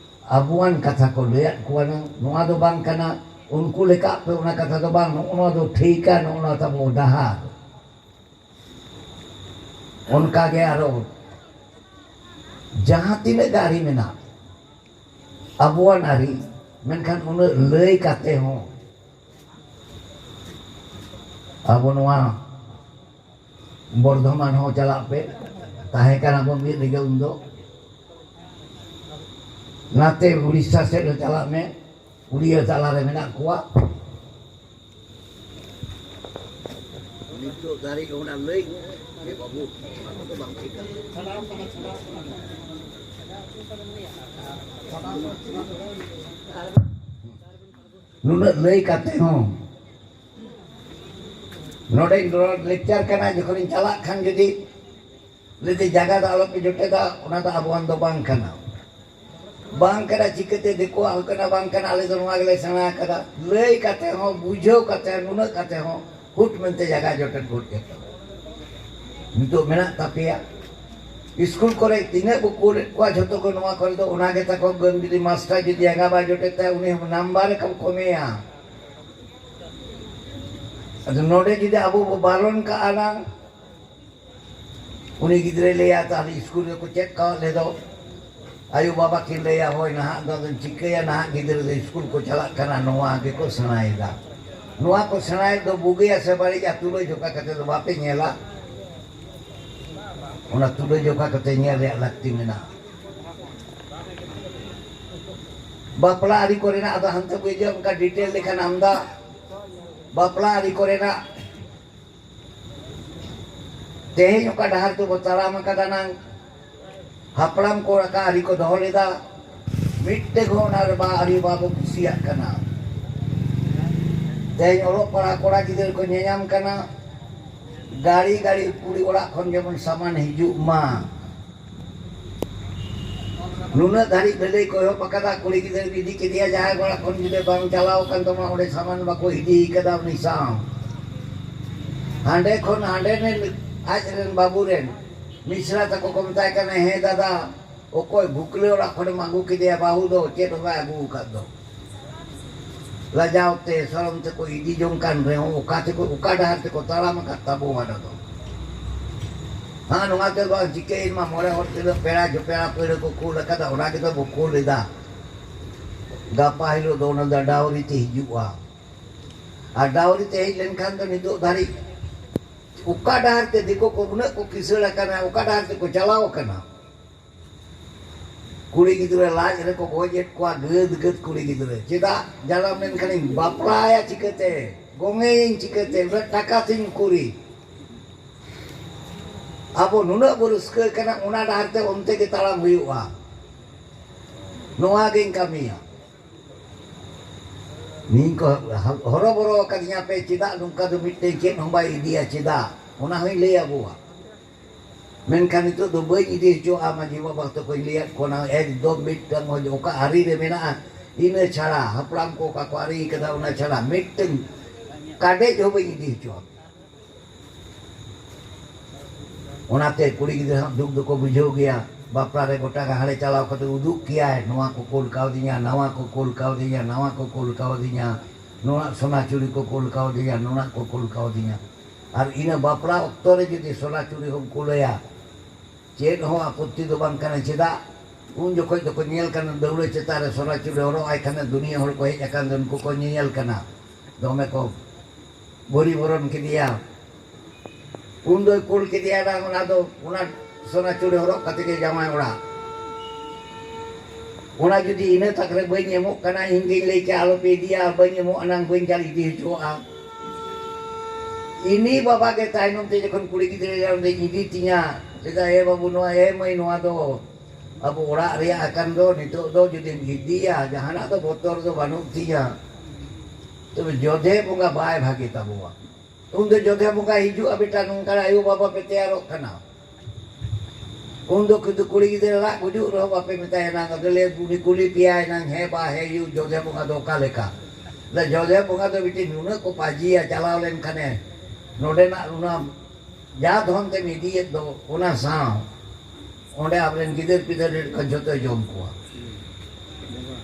ᱟᱵᱚᱣᱟᱱ ᱠᱟᱛᱷᱟ ᱠᱚ ᱞᱟᱹᱭᱟᱫ ᱠᱚᱣᱟ ᱱᱟᱝ, ᱱᱚᱣᱟ ᱫᱚ ᱵᱟᱝ ᱠᱟᱱᱟ᱾ ᱩᱱᱠᱩ ᱞᱮᱠᱟ ᱯᱮ, ᱚᱱᱟ ᱠᱟᱛᱷᱟ ᱫᱚ ᱵᱟᱝ, ᱱᱚᱜᱼᱚ ᱱᱚᱣᱟ ᱫᱚ ᱴᱷᱤᱠᱟ, ᱱᱚᱜᱼᱚ ᱱᱚᱣᱟ ᱛᱟᱵᱚ ᱰᱟᱦᱟᱨ᱾ ᱚᱱᱠᱟᱜᱮ ᱟᱨᱚ ᱡᱟᱦᱟᱸ ᱛᱤᱱᱟᱹᱜ ᱜᱮ ᱟᱹᱨᱤ ᱢᱮᱱᱟᱜ, ᱟᱵᱚᱣᱟᱜ ᱟᱹᱨᱤ, ᱢᱮᱱᱠᱷᱟᱱ ᱩᱱᱟᱹᱜ ᱞᱟᱹᱭ ᱠᱟᱛᱮ ᱦᱚᱸ ᱟᱵᱚ ᱱᱚᱣᱟ ᱵᱚᱨᱫᱷᱚᱢᱟᱱ ᱦᱚᱸ ᱪᱟᱞᱟᱜ ᱯᱮ, ᱛᱟᱦᱮᱸ ᱠᱟᱱᱟ ᱵᱚᱱ ᱢᱤᱫ ᱨᱮᱜᱮ ᱩᱱᱫᱚ᱾ ᱱᱟᱛᱮ ᱩᱲᱤᱥᱥᱟ ᱥᱮᱫ ᱦᱚᱸ ᱪᱟᱞᱟᱜ ᱢᱮ, ᱩᱲᱤᱭᱟᱹ ᱛᱟᱞᱟᱨᱮ ᱢᱮᱱᱟᱜ ᱠᱚᱣᱟ᱾ ᱱᱤᱛᱚᱜ ᱫᱷᱟᱹᱨᱤᱡ ᱚᱱᱟ ᱞᱟᱹᱭ ᱜᱮ ᱵᱟᱹᱵᱩ, ᱚᱱᱟ ᱠᱚᱫᱚ ᱵᱟᱝ ᱴᱷᱤᱠᱟ᱾ ᱱᱩᱱᱟᱹᱜ ᱞᱟᱹᱭ ᱠᱟᱛᱮ ᱦᱚᱸ ᱱᱚᱰᱮ ᱞᱮᱠᱪᱟᱨ ᱠᱟᱱᱟ, ᱡᱚᱠᱷᱚᱱᱤᱧ ᱪᱟᱞᱟᱜ ᱠᱷᱟᱱ ᱡᱩᱫᱤ ᱞᱟᱹᱭ ᱛᱮ ᱡᱟᱭᱜᱟ ᱫᱚ ᱟᱞᱚᱯᱮ ᱡᱚᱴᱮᱫᱟ, ᱚᱱᱟ ᱫᱚ ᱟᱵᱚᱣᱟᱜ ᱫᱚ ᱵᱟᱝ ᱠᱟᱱᱟ᱾ ᱵᱟᱝ ᱠᱟᱱᱟ, ᱪᱤᱠᱟᱹᱛᱮ ᱫᱤᱠᱩᱣᱟᱜ ᱦᱚᱸ ᱠᱟᱱᱟ, ᱵᱟᱝ ᱠᱟᱱᱟ, ᱟᱞᱮ ᱫᱚ ᱱᱚᱣᱟ ᱜᱮᱞᱮ ᱥᱮᱬᱟ ᱟᱠᱟᱫᱟ᱾ ᱞᱟᱹᱭ ᱠᱟᱛᱮ ᱦᱚᱸ, ᱵᱩᱡᱷᱟᱹᱣ ᱠᱟᱛᱮ, ᱱᱩᱱᱟᱹᱜ ᱠᱟᱛᱮ ᱦᱚᱸ ᱦᱩᱴ ᱢᱮᱱᱛᱮ ᱡᱟᱭᱜᱟ ᱡᱚᱴᱮᱫ ᱜᱚᱫ ᱠᱮᱫ ᱛᱟᱵᱚᱱᱟ᱾ ᱱᱤᱛᱚᱜ ᱢᱮᱱᱟᱜ ᱛᱟᱯᱮᱭᱟ, ᱤᱥᱠᱩᱞ ᱠᱚᱨᱮ ᱛᱤᱱᱟᱹᱜ ᱵᱚ ᱠᱩᱞᱮᱫ ᱠᱚᱣᱟ ᱡᱷᱚᱛᱚ ᱠᱚ ᱱᱚᱣᱟ ᱠᱚᱨᱮ ᱫᱚ, ᱚᱱᱟ ᱜᱮ ᱛᱟᱠᱚ ᱜᱟᱹᱱ᱾ ᱡᱩᱫᱤ ᱢᱟᱥᱴᱟᱨ ᱡᱩᱫᱤ ᱡᱟᱸᱜᱟ ᱵᱟᱭ ᱡᱚᱴᱮᱫ ᱛᱟᱭᱟ, ᱩᱱᱤ ᱦᱚᱸ ᱱᱟᱢᱵᱟᱨ ᱮ ᱠᱚᱢᱮᱭᱟ᱾ ᱟᱫᱚ ᱱᱚᱰᱮ ᱡᱩᱫᱤ ᱟᱵᱚ ᱵᱚ ᱵᱟᱨᱚᱱ ᱠᱟᱜᱼᱟ ᱱᱟᱝ, ᱩᱱᱤ ᱜᱤᱫᱽᱨᱟᱹᱭ ᱞᱟᱹᱭᱟ, "ᱛᱟᱦᱞᱮ ᱤᱥᱠᱩᱞ ᱨᱮᱠᱚ ᱪᱮᱫ ᱠᱟᱣᱟᱫ ᱞᱮᱫᱚ?" ᱟᱭᱳ ᱵᱟᱵᱟ ᱠᱤᱱ ᱞᱟᱹᱭᱟ, "ᱦᱳᱭ, ᱱᱟᱦᱟᱜ ᱫᱚ ᱟᱫᱚᱢ ᱪᱤᱠᱟᱹᱭᱟ, ᱱᱟᱦᱟᱜ ᱜᱤᱫᱽᱨᱟᱹ ᱫᱚ ᱤᱥᱠᱩᱞ ᱠᱚ ᱪᱟᱞᱟᱜ ᱠᱟᱱᱟ, ᱱᱚᱣᱟ ᱜᱮᱠᱚ ᱥᱮᱬᱟᱭᱮᱫᱟ᱾ ᱱᱚᱣᱟ ᱠᱚ ᱥᱮᱬᱟᱭᱮᱫ ᱫᱚ ᱵᱩᱜᱤᱭᱟ ᱥᱮ ᱵᱟᱹᱲᱤᱡᱼᱟ, ᱛᱩᱞᱟᱹ ᱡᱚᱠᱷᱟ ᱠᱟᱛᱮ ᱫᱚ ᱵᱟᱯᱮ ᱧᱮᱞᱟ?" ᱚᱱᱟ ᱛᱩᱞᱟᱹ ᱡᱚᱠᱷᱟ ᱠᱟᱛᱮ ᱧᱮᱞ ᱨᱮᱭᱟᱜ ᱞᱟᱹᱠᱛᱤ ᱢᱮᱱᱟᱜᱼᱟ᱾ ᱵᱟᱯᱞᱟ ᱟᱹᱨᱤ ᱠᱚᱨᱮᱱᱟᱜ ᱟᱫᱚ ᱦᱟᱱᱛᱮ ᱵᱚ ᱤᱫᱤᱭᱟ, ᱚᱱᱠᱟ ᱰᱤᱴᱮᱞ ᱞᱮᱠᱷᱟᱱ ᱟᱢᱫᱟ᱾ ᱵᱟᱯᱞᱟ ᱟᱹᱨᱤ ᱠᱚᱨᱮᱱᱟᱜ ᱛᱮᱦᱮᱧ ᱚᱠᱟ ᱰᱟᱦᱟᱨ ᱛᱮᱵᱚ ᱛᱟᱲᱟᱢ ᱟᱠᱟᱫᱟ ᱱᱟᱝ, ᱦᱟᱯᱲᱟᱢ ᱠᱚ ᱚᱠᱟ ᱟᱹᱨᱤ ᱠᱚ ᱫᱚᱦᱚ ᱞᱮᱫᱟ, ᱢᱤᱫᱴᱮᱡ ᱦᱚᱸ ᱚᱱᱟ ᱨᱮ ᱵᱟ-, ᱟᱹᱨᱤ ᱵᱟᱵᱚ ᱠᱩᱥᱤᱭᱟᱜ ᱠᱟᱱᱟ᱾ ᱛᱮᱦᱮᱧ ᱚᱞᱚᱜ ᱯᱟᱲᱦᱟᱜ ᱠᱚᱲᱟ ᱜᱤᱫᱽᱨᱟᱹ ᱠᱚ ᱧᱮᱧᱟᱢ ᱠᱟᱱᱟ, ᱜᱟᱹᱲᱤ ᱜᱟᱹᱲᱤ ᱠᱩᱲᱤ ᱚᱲᱟᱜ ᱠᱷᱚᱱ ᱡᱮᱢᱚᱱ ᱥᱟᱢᱟᱱ ᱦᱤᱡᱩᱜ ᱢᱟ᱾ ᱱᱩᱱᱟᱹᱜ ᱫᱷᱟᱹᱨᱤᱡ ᱵᱷᱟᱹᱞᱟᱹᱭ ᱠᱚ ᱮᱦᱚᱵ ᱟᱠᱟᱫᱟ, ᱠᱩᱲᱤ ᱜᱤᱫᱽᱨᱟᱹ ᱤᱫᱤ ᱠᱮᱫᱮᱭᱟ, ᱡᱟᱦᱟᱸᱭ ᱚᱲᱟᱜ ᱠᱷᱚᱱ ᱡᱩᱫᱤ ᱵᱟᱝ ᱪᱟᱞᱟᱣ ᱟᱠᱟᱱ ᱛᱟᱢᱟ, ᱚᱸᱰᱮ ᱥᱟᱢᱟᱱ ᱵᱟᱠᱚ ᱤᱫᱤ ᱟᱠᱟᱫᱟ ᱩᱱᱤ ᱥᱟᱶ᱾ ᱦᱟᱸᱰᱮ ᱠᱷᱚᱱ ᱦᱟᱸᱰᱮ ᱨᱮᱱ ᱟᱡ ᱨᱮᱱ ᱵᱟᱹᱵᱩ ᱨᱮᱱ ᱢᱤᱥᱨᱟ ᱛᱟᱠᱚ ᱠᱚ ᱢᱮᱛᱟᱭ ᱠᱟᱱᱟ, "ᱦᱮᱸ ᱫᱟᱫᱟ, ᱚᱠᱚᱭ ᱵᱷᱩᱠᱞᱟᱹ ᱚᱲᱟᱜ ᱠᱷᱚᱱᱮᱢ ᱟᱹᱜᱩ ᱠᱮᱫᱮᱭᱟ ᱵᱟᱹᱦᱩ ᱫᱚ, ᱪᱮᱫ ᱦᱚᱸ ᱵᱟᱭ ᱟᱹᱜᱩ ᱟᱠᱟᱫ ᱫᱚ?" ᱞᱟᱡᱟᱣ ᱛᱮ ᱥᱚᱨᱚᱢ ᱛᱮᱠᱚ ᱤᱫᱤ ᱡᱚᱝ ᱠᱟᱱ ᱨᱮᱦᱚᱸ, ᱚᱠᱟ ᱛᱮᱠᱚ, ᱚᱠᱟ ᱰᱟᱦᱟᱨ ᱛᱮᱠᱚ ᱛᱟᱲᱟᱢ ᱟᱠᱟᱫ ᱛᱟᱵᱚ ᱚᱱᱟ ᱫᱚ᱾ ᱦᱮᱸ, ᱱᱚᱣᱟ ᱛᱮ ᱵᱟᱝ ᱪᱤᱠᱟᱹᱭᱮᱱ ᱢᱟ, ᱢᱚᱬᱮ ᱦᱚᱲ ᱛᱤᱱᱟᱹᱜ ᱯᱮᱲᱟ ᱡᱚ-, ᱯᱮᱲᱟ ᱯᱟᱹᱲᱦᱟᱹ ᱠᱚ ᱠᱩᱞ ᱟᱠᱟᱫᱟ, ᱚᱱᱟ ᱜᱮᱛᱚ ᱵᱚ ᱠᱩᱞ ᱮᱫᱟ᱾ ᱜᱟᱯᱟ ᱦᱤᱞᱳᱜ ᱫᱚ ᱚᱱᱟ ᱫᱚ ᱰᱟᱣᱨᱤ ᱛᱮ ᱦᱤᱡᱩᱜᱼᱟ᱾ ᱟᱨ ᱰᱟᱣᱨᱤ ᱛᱮ ᱦᱮᱡ ᱞᱮᱱᱠᱷᱟᱱ ᱫᱚ ᱱᱤᱛᱚᱜ ᱫᱷᱟᱹᱨᱤᱡ ᱚᱠᱟ ᱰᱟᱦᱟᱨ ᱛᱮ ᱫᱤᱠᱩ ᱠᱚ ᱩᱱᱟᱹᱜ ᱠᱚ ᱠᱤᱥᱟᱹᱬ ᱟᱠᱟᱱᱟ, ᱚᱠᱟ ᱰᱟᱦᱟᱨ ᱛᱮᱠᱚ ᱪᱟᱞᱟᱣ ᱟᱠᱟᱱᱟ? ᱠᱩᱲᱤ ᱜᱤᱫᱽᱨᱟᱹ ᱞᱟᱡ ᱨᱮᱠᱚ ᱜᱚᱡ ᱮᱫ ᱠᱚᱣᱟ, ᱜᱟᱹᱫ ᱜᱟᱹᱫ ᱠᱩᱲᱤ ᱜᱤᱫᱽᱨᱟᱹ᱾ ᱪᱮᱫᱟᱜ? ᱡᱟᱱᱟᱢ ᱞᱮᱱᱠᱷᱟᱱᱤᱧ ᱵᱟᱯᱞᱟᱭᱟ ᱪᱤᱠᱟᱹᱛᱮ? ᱜᱚᱝᱮᱭᱟᱹᱧ ᱪᱤᱠᱟᱹᱛᱮ? ᱩᱱᱟᱹᱜ ᱴᱟᱠᱟ ᱛᱤᱧ ᱩᱠᱩᱨᱤ? ᱟᱵᱚ ᱱᱩᱱᱟᱹᱜ ᱵᱚ ᱨᱟᱹᱥᱠᱟᱹ ᱠᱟᱱᱟ, ᱚᱱᱟ ᱰᱟᱦᱟᱨ ᱛᱮ ᱚᱱᱛᱮ ᱜᱮ ᱛᱟᱲᱟᱢ ᱦᱩᱭᱩᱜᱼᱟ᱾ ᱱᱚᱣᱟ ᱜᱤᱧ ᱠᱟᱹᱢᱤᱭᱟ᱾ ᱱᱤᱧ ᱠᱚ ᱦᱚᱨᱚᱵᱚᱨᱚ ᱟᱠᱟᱫᱤᱧᱟ ᱯᱮ, ᱪᱮᱫᱟᱜ ᱱᱚᱝᱠᱟ ᱫᱚ ᱢᱤᱫᱴᱮᱱ ᱪᱮᱫ ᱦᱚᱸ ᱵᱟᱭ ᱤᱫᱤᱭᱟ, ᱪᱮᱫᱟᱜ? ᱚᱱᱟ ᱦᱚᱸᱧ ᱞᱟᱹᱭ ᱟᱵᱚᱣᱟ᱾ ᱢᱮᱱᱠᱷᱟᱱ ᱱᱤᱛᱚᱜ ᱫᱚ ᱵᱟᱹᱧ ᱤᱫᱤ ᱦᱚᱪᱚᱣᱟᱜᱼᱟ ᱢᱟᱹᱡᱷᱤ ᱵᱟᱵᱟ ᱛᱟᱠᱚᱧ ᱞᱟᱹᱭᱟᱫ ᱠᱚᱣᱟ, ᱮᱠᱫᱚᱢ ᱢᱤᱫᱴᱟᱝ ᱦᱚᱸ ᱚᱠᱟ ᱟᱹᱨᱤ ᱨᱮ ᱢᱮᱱᱟᱜᱼᱟ, ᱤᱱᱟᱹ ᱪᱷᱟᱲᱟ ᱦᱟᱯᱲᱟᱢ ᱠᱚ ᱚᱠᱟ ᱠᱚ ᱟᱹᱨᱤ ᱠᱟᱫᱟ, ᱚᱱᱟ ᱪᱷᱟᱲᱟ ᱢᱤᱫᱴᱟᱝ ᱠᱟᱰᱮᱡ ᱦᱚᱸ ᱵᱟᱹᱧ ᱤᱫᱤ ᱦᱚᱪᱚᱣᱟᱜᱼᱟ᱾ ᱚᱱᱟᱛᱮ ᱠᱩᱲᱤ ᱜᱤᱫᱽᱨᱟᱹ ᱦᱚᱸ ᱫᱩᱠ ᱫᱚᱠᱚ ᱵᱩᱡᱷᱟᱹᱣ ᱜᱮᱭᱟ᱾ ᱵᱟᱯᱞᱟ ᱨᱮ ᱜᱚᱴᱟ ᱜᱟᱦᱟᱲᱮ ᱪᱟᱞᱟᱣ ᱠᱟᱛᱮ ᱩᱫᱩᱜ ᱠᱮᱭᱟᱭ, ᱱᱚᱣᱟ ᱠᱚ ᱠᱩᱞ ᱠᱟᱣᱫᱤᱧᱟ, ᱱᱟᱣᱟ ᱠᱚ ᱠᱩᱞ ᱠᱟᱣᱫᱤᱧᱟ, ᱱᱟᱣᱟ ᱠᱚ ᱠᱩᱞ ᱠᱟᱣᱫᱤᱧᱟ, ᱱᱩᱱᱟᱹᱜ ᱥᱚᱱᱟ ᱪᱩᱲᱤ ᱠᱚ ᱠᱩᱞ ᱠᱟᱣᱫᱤᱧᱟ, ᱱᱩᱱᱟᱹᱜ ᱠᱚ ᱠᱩᱞ ᱠᱟᱣᱫᱤᱧᱟ᱾ ᱟᱨ ᱤᱱᱟᱹ ᱵᱟᱯᱞᱟ ᱚᱠᱛᱚ ᱨᱮ ᱡᱩᱫᱤ ᱥᱚᱱᱟ ᱪᱩᱲᱤ ᱦᱚᱸᱢ ᱠᱩᱞᱟᱹᱭᱟ, ᱪᱮᱫ ᱦᱚᱸ ᱟᱯᱚᱛᱛᱤ ᱫᱚ ᱵᱟᱝ ᱠᱟᱱᱟ᱾ ᱪᱮᱫᱟᱜ? ᱩᱱ ᱡᱚᱠᱷᱚᱡ ᱫᱚᱠᱚ ᱧᱮᱞ ᱠᱟᱱᱟ, ᱫᱟᱹᱣᱲᱟᱹ ᱪᱮᱛᱟᱱ ᱨᱮ ᱥᱚᱱᱟ ᱪᱩᱲᱤ ᱦᱚᱨᱚᱜ ᱟᱭ ᱠᱷᱟᱱ ᱫᱩᱱᱤᱭᱟᱹ ᱦᱚᱲ ᱠᱚ ᱦᱮᱡ ᱟᱠᱟᱱ ᱫᱚ ᱩᱱᱠᱩ ᱠᱚ ᱧᱮᱧᱮᱞ ᱠᱟᱱᱟ, ᱫᱚᱢᱮ ᱠᱚ ᱵᱟᱹᱨᱤ ᱵᱚᱨᱚᱱ ᱠᱮᱫᱮᱭᱟ᱾ ᱩᱱ ᱫᱚᱭ ᱠᱩᱞ ᱠᱮᱫᱮᱭᱟ ᱱᱟᱝ ᱚᱱᱟ ᱫᱚ, ᱚᱱᱟ ᱥᱚᱱᱟ ᱪᱩᱲᱤ ᱦᱚᱨᱚᱜ ᱠᱟᱛᱮ ᱜᱮ ᱡᱟᱶᱟᱭ ᱚᱲᱟᱜ᱾ ᱚᱱᱟ ᱡᱩᱫᱤ ᱤᱱᱟᱹ ᱛᱟᱠ ᱨᱮ ᱵᱟᱹᱧ ᱮᱢᱚᱜ ᱠᱟᱱᱟ, ᱤᱧ ᱜᱤᱧ ᱞᱟᱹᱭ ᱠᱮᱭᱟ, "ᱟᱞᱚᱯᱮ ᱤᱫᱤᱭᱟ", ᱵᱟᱹᱧ ᱮᱢᱚᱜᱼᱟ, ᱱᱟᱝ ᱵᱟᱹᱧ ᱪᱟᱞ ᱤᱫᱤ ᱦᱚᱪᱚᱣᱟᱜᱼᱟ᱾ ᱤᱱᱤ ᱵᱟᱵᱟ ᱜᱮ ᱛᱟᱭᱱᱚᱢ ᱛᱮ ᱡᱚᱠᱷᱚᱱ ᱠᱩᱲᱤ ᱜᱤᱫᱽᱨᱟᱹ ᱚᱸᱰᱮᱧ ᱤᱫᱤ ᱛᱤᱧᱟ, ᱞᱟᱹᱭᱫᱟ, "ᱮ ᱵᱟᱹᱵᱩ, ᱱᱚᱣᱟ, ᱮ ᱢᱟᱹᱭ, ᱱᱚᱣᱟ ᱫᱚ ᱟᱵᱚ ᱚᱲᱟᱜ ᱨᱮᱭᱟᱜ ᱟᱠᱟᱱ ᱫᱚ, ᱱᱤᱛᱚᱜ ᱫᱚ ᱡᱩᱫᱤᱢ ᱤᱫᱤᱭᱟ, ᱡᱟᱦᱟᱱᱟᱜ ᱫᱚ ᱵᱚᱛᱚᱨ ᱫᱚ ᱵᱟᱹᱱᱩᱜ ᱛᱤᱧᱟ, ᱛᱚᱵᱮ ᱡᱚᱫᱷᱮ ᱵᱚᱸᱜᱟ ᱵᱟᱭ ᱵᱷᱟᱜᱮ ᱛᱟᱵᱚᱣᱟ᱾" ᱩᱱ ᱫᱚ ᱡᱚᱫᱷᱮ ᱵᱚᱸᱜᱟ ᱦᱤᱡᱩᱜᱼᱟ, ᱵᱮᱴᱟ, ᱱᱚᱝᱠᱟᱱ ᱟᱭᱳ ᱵᱟᱵᱟ ᱯᱮ ᱛᱮᱭᱟᱨᱚᱜ ᱠᱟᱱᱟ᱾ ᱩᱱ ᱫᱚ ᱠᱤᱱᱛᱩ ᱠᱩᱲᱤ ᱜᱤᱫᱽᱨᱟᱹ ᱨᱟᱜ ᱜᱩᱡᱩᱜ ᱨᱮᱦᱚᱸ ᱵᱟᱯᱮ ᱢᱮᱛᱟᱭᱟ ᱱᱟᱝ, ᱟᱫᱚ ᱞᱟᱹᱭ, ᱩᱱᱤ ᱠᱩᱞᱤ ᱯᱮᱭᱟᱭ ᱱᱟᱝ, "ᱦᱮᱸ ᱵᱟ, ᱦᱮᱸ ᱭᱩ, ᱡᱚᱫᱷᱮ ᱵᱚᱸᱜᱟ ᱫᱚ ᱚᱠᱟ ᱞᱮᱠᱟ?" ᱞᱟᱹᱭ, ᱡᱚᱫᱷᱮ ᱵᱚᱸᱜᱟ ᱫᱚ ᱵᱤᱴᱤ ᱱᱩᱱᱟᱹᱜ ᱠᱚ ᱯᱟᱹᱡᱤᱭᱟ, ᱪᱟᱞᱟᱣ ᱞᱮᱱᱠᱷᱟᱱᱮ ᱱᱚᱰᱮᱱᱟᱜ ᱚᱱᱟ ᱡᱟ ᱫᱷᱚᱱ ᱛᱮᱢ ᱤᱫᱤᱭᱮᱫ ᱫᱚ, ᱚᱱᱟ ᱥᱟᱶ ᱚᱸᱰᱮ ᱟᱵᱚᱨᱮᱱ ᱜᱤᱫᱟᱹᱨ ᱯᱤᱫᱟᱹᱨ ᱠᱚ ᱡᱚᱛᱚᱭ ᱡᱚᱢ ᱠᱚᱣᱟ,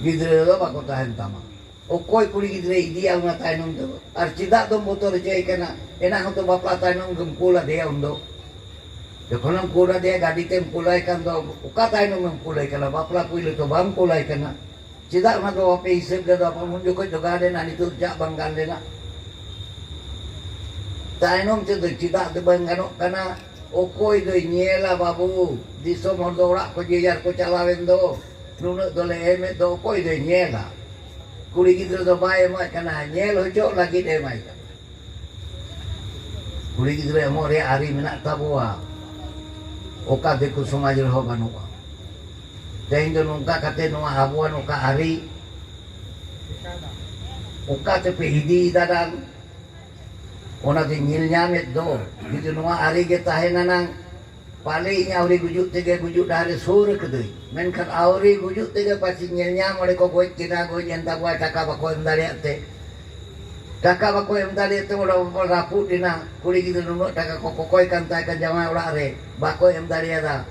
ᱜᱤᱫᱽᱨᱟᱹ ᱫᱚ ᱵᱟᱠᱚ ᱛᱟᱦᱮᱱ ᱛᱟᱢᱟ᱾ ᱚᱠᱚᱭ ᱠᱩᱲᱤ ᱜᱤᱫᱽᱨᱟᱹᱭ ᱤᱫᱤᱭᱟ ᱚᱱᱟ ᱛᱟᱭᱱᱚᱢ ᱫᱚ? ᱟᱨ ᱪᱮᱫᱟᱜ ᱫᱚᱢ ᱵᱚᱛᱚᱨ ᱦᱚᱪᱚᱭᱮ ᱠᱟᱱᱟ? ᱮᱱᱟᱝ ᱦᱚᱸᱛᱚ ᱵᱟᱯᱞᱟ ᱛᱟᱭᱱᱚᱢ ᱜᱮᱢ ᱠᱩᱞ ᱟᱫᱮᱭᱟ ᱩᱱᱫᱚ᱾ ᱡᱚᱠᱷᱚᱱᱮᱢ ᱠᱩᱞ ᱟᱫᱮᱭᱟ, ᱜᱟᱹᱰᱤ ᱛᱮᱢ ᱠᱩᱞᱟᱭ ᱠᱟᱱ ᱫᱚ, ᱚᱠᱟ ᱛᱟᱭᱱᱚᱢᱮᱢ ᱠᱩᱞᱟᱭ ᱠᱟᱱᱟ? ᱵᱟᱯᱞᱟ ᱯᱩᱭᱞᱩ ᱛᱚ ᱵᱟᱢ ᱠᱩᱞᱟᱭ ᱠᱟᱱᱟ᱾ ᱪᱮᱫᱟᱜ ᱚᱱᱟ ᱫᱚ ᱵᱟᱯᱮ ᱦᱤᱥᱟᱹᱵ ᱞᱮᱫᱟ? ᱩᱱ ᱡᱚᱠᱷᱚᱡ ᱫᱚ ᱜᱟᱱ ᱞᱮᱱᱟ, ᱱᱤᱛᱚᱜ ᱪᱟᱜ ᱵᱟᱝ ᱜᱟᱱ ᱞᱮᱱᱟ? ᱛᱟᱭᱱᱚᱢ ᱛᱮᱫᱚ ᱪᱮᱫᱟᱜ ᱫᱚ ᱵᱟᱝ ᱜᱟᱱᱚᱜ ᱠᱟᱱᱟ? ᱚᱠᱚᱭ ᱫᱚᱭ ᱧᱮᱞᱟ ᱵᱟᱹᱵᱩ? ᱫᱤᱥᱚᱢ ᱦᱚᱲ ᱫᱚ ᱚᱲᱟᱜ ᱠᱚ ᱡᱮ ᱡᱟᱨ ᱠᱚ ᱪᱟᱞᱟᱣᱮᱱ ᱫᱚ, ᱱᱩᱱᱟᱹᱜ ᱫᱚᱞᱮ ᱮᱢᱮᱫ ᱫᱚ, ᱚᱠᱚᱭ ᱫᱚᱭ ᱧᱮᱞᱟ? ᱠᱩᱲᱤ ᱜᱤᱫᱽᱨᱟᱹ ᱫᱚ ᱵᱟᱭ ᱮᱢᱟᱭ ᱠᱟᱱᱟ, ᱧᱮᱞ ᱦᱚᱪᱚᱜ ᱞᱟᱹᱜᱤᱫ ᱮ ᱮᱢᱟᱭ ᱠᱟᱱᱟ᱾ ᱠᱩᱲᱤ ᱜᱤᱫᱽᱨᱟᱹ ᱮᱢᱚᱜ ᱨᱮᱭᱟᱜ ᱟᱹᱨᱤ ᱢᱮᱱᱟᱜ ᱛᱟᱵᱚᱣᱟ, ᱚᱠᱟ ᱫᱤᱠᱩ ᱥᱚᱢᱟᱡᱽ ᱨᱮᱦᱚᱸ ᱵᱟᱹᱱᱩᱜᱼᱟ᱾ ᱛᱮᱦᱮᱧ ᱫᱚ ᱱᱚᱝᱠᱟ ᱠᱟᱛᱮ ᱱᱚᱣᱟ ᱟᱵᱚᱣᱟᱜ ᱱᱚᱝᱠᱟ ᱟᱹᱨᱤ ᱚᱠᱟ ᱛᱮᱯᱮ ᱤᱫᱤᱭᱮᱫᱟ ᱰᱟᱝ? ᱚᱱᱟ ᱫᱚᱧ ᱧᱮᱞ ᱧᱟᱢᱮᱫ ᱫᱚ᱾ ᱡᱩᱫᱤ ᱱᱚᱣᱟ ᱟᱹᱨᱤ ᱜᱮ ᱛᱟᱦᱮᱱᱟ ᱱᱟᱝ, ᱯᱟᱞᱮ ᱤᱧ ᱟᱹᱣᱨᱤ ᱜᱩᱡᱩᱜ ᱛᱮᱜᱮ ᱜᱩᱡᱩᱜ ᱰᱟᱦᱟᱨ ᱨᱮ ᱥᱩᱨ ᱠᱟᱹᱫᱟᱹᱧ, ᱢᱮᱱᱠᱷᱟᱱ ᱟᱹᱣᱨᱤ ᱜᱩᱡᱩᱜ ᱛᱮᱜᱮ ᱯᱟᱪᱮᱧ ᱧᱮᱞ ᱧᱟᱢ, ᱚᱸᱰᱮ ᱠᱚ ᱜᱚᱡ ᱠᱮᱫᱟ, ᱜᱚᱡ ᱮᱱ ᱛᱟᱠᱚᱣᱟ, ᱴᱟᱠᱟ ᱵᱟᱠᱚ ᱮᱢ ᱫᱟᱲᱮᱭᱟᱜ ᱛᱮ᱾ ᱴᱟᱠᱟ ᱵᱟᱠᱚ ᱮᱢ ᱫᱟᱲᱮᱭᱟᱜ ᱛᱮ ᱚᱸᱰᱮ ᱵᱟᱯᱞᱟ ᱨᱟᱹᱯᱩᱫ ᱮᱱᱟ᱾ ᱠᱩᱲᱤ ᱜᱤᱫᱽᱨᱟᱹ ᱱᱩᱱᱟᱹᱜ ᱴᱟᱠᱟ ᱠᱚ ᱠᱚᱠᱚᱭ ᱠᱟᱱ ᱛᱟᱭ ᱠᱟᱱ ᱡᱟᱶᱟᱭ ᱚᱲᱟᱜ ᱨᱮ, ᱵᱟᱠᱚ ᱮᱢ ᱫᱟᱲᱮᱭᱟᱫᱟ᱾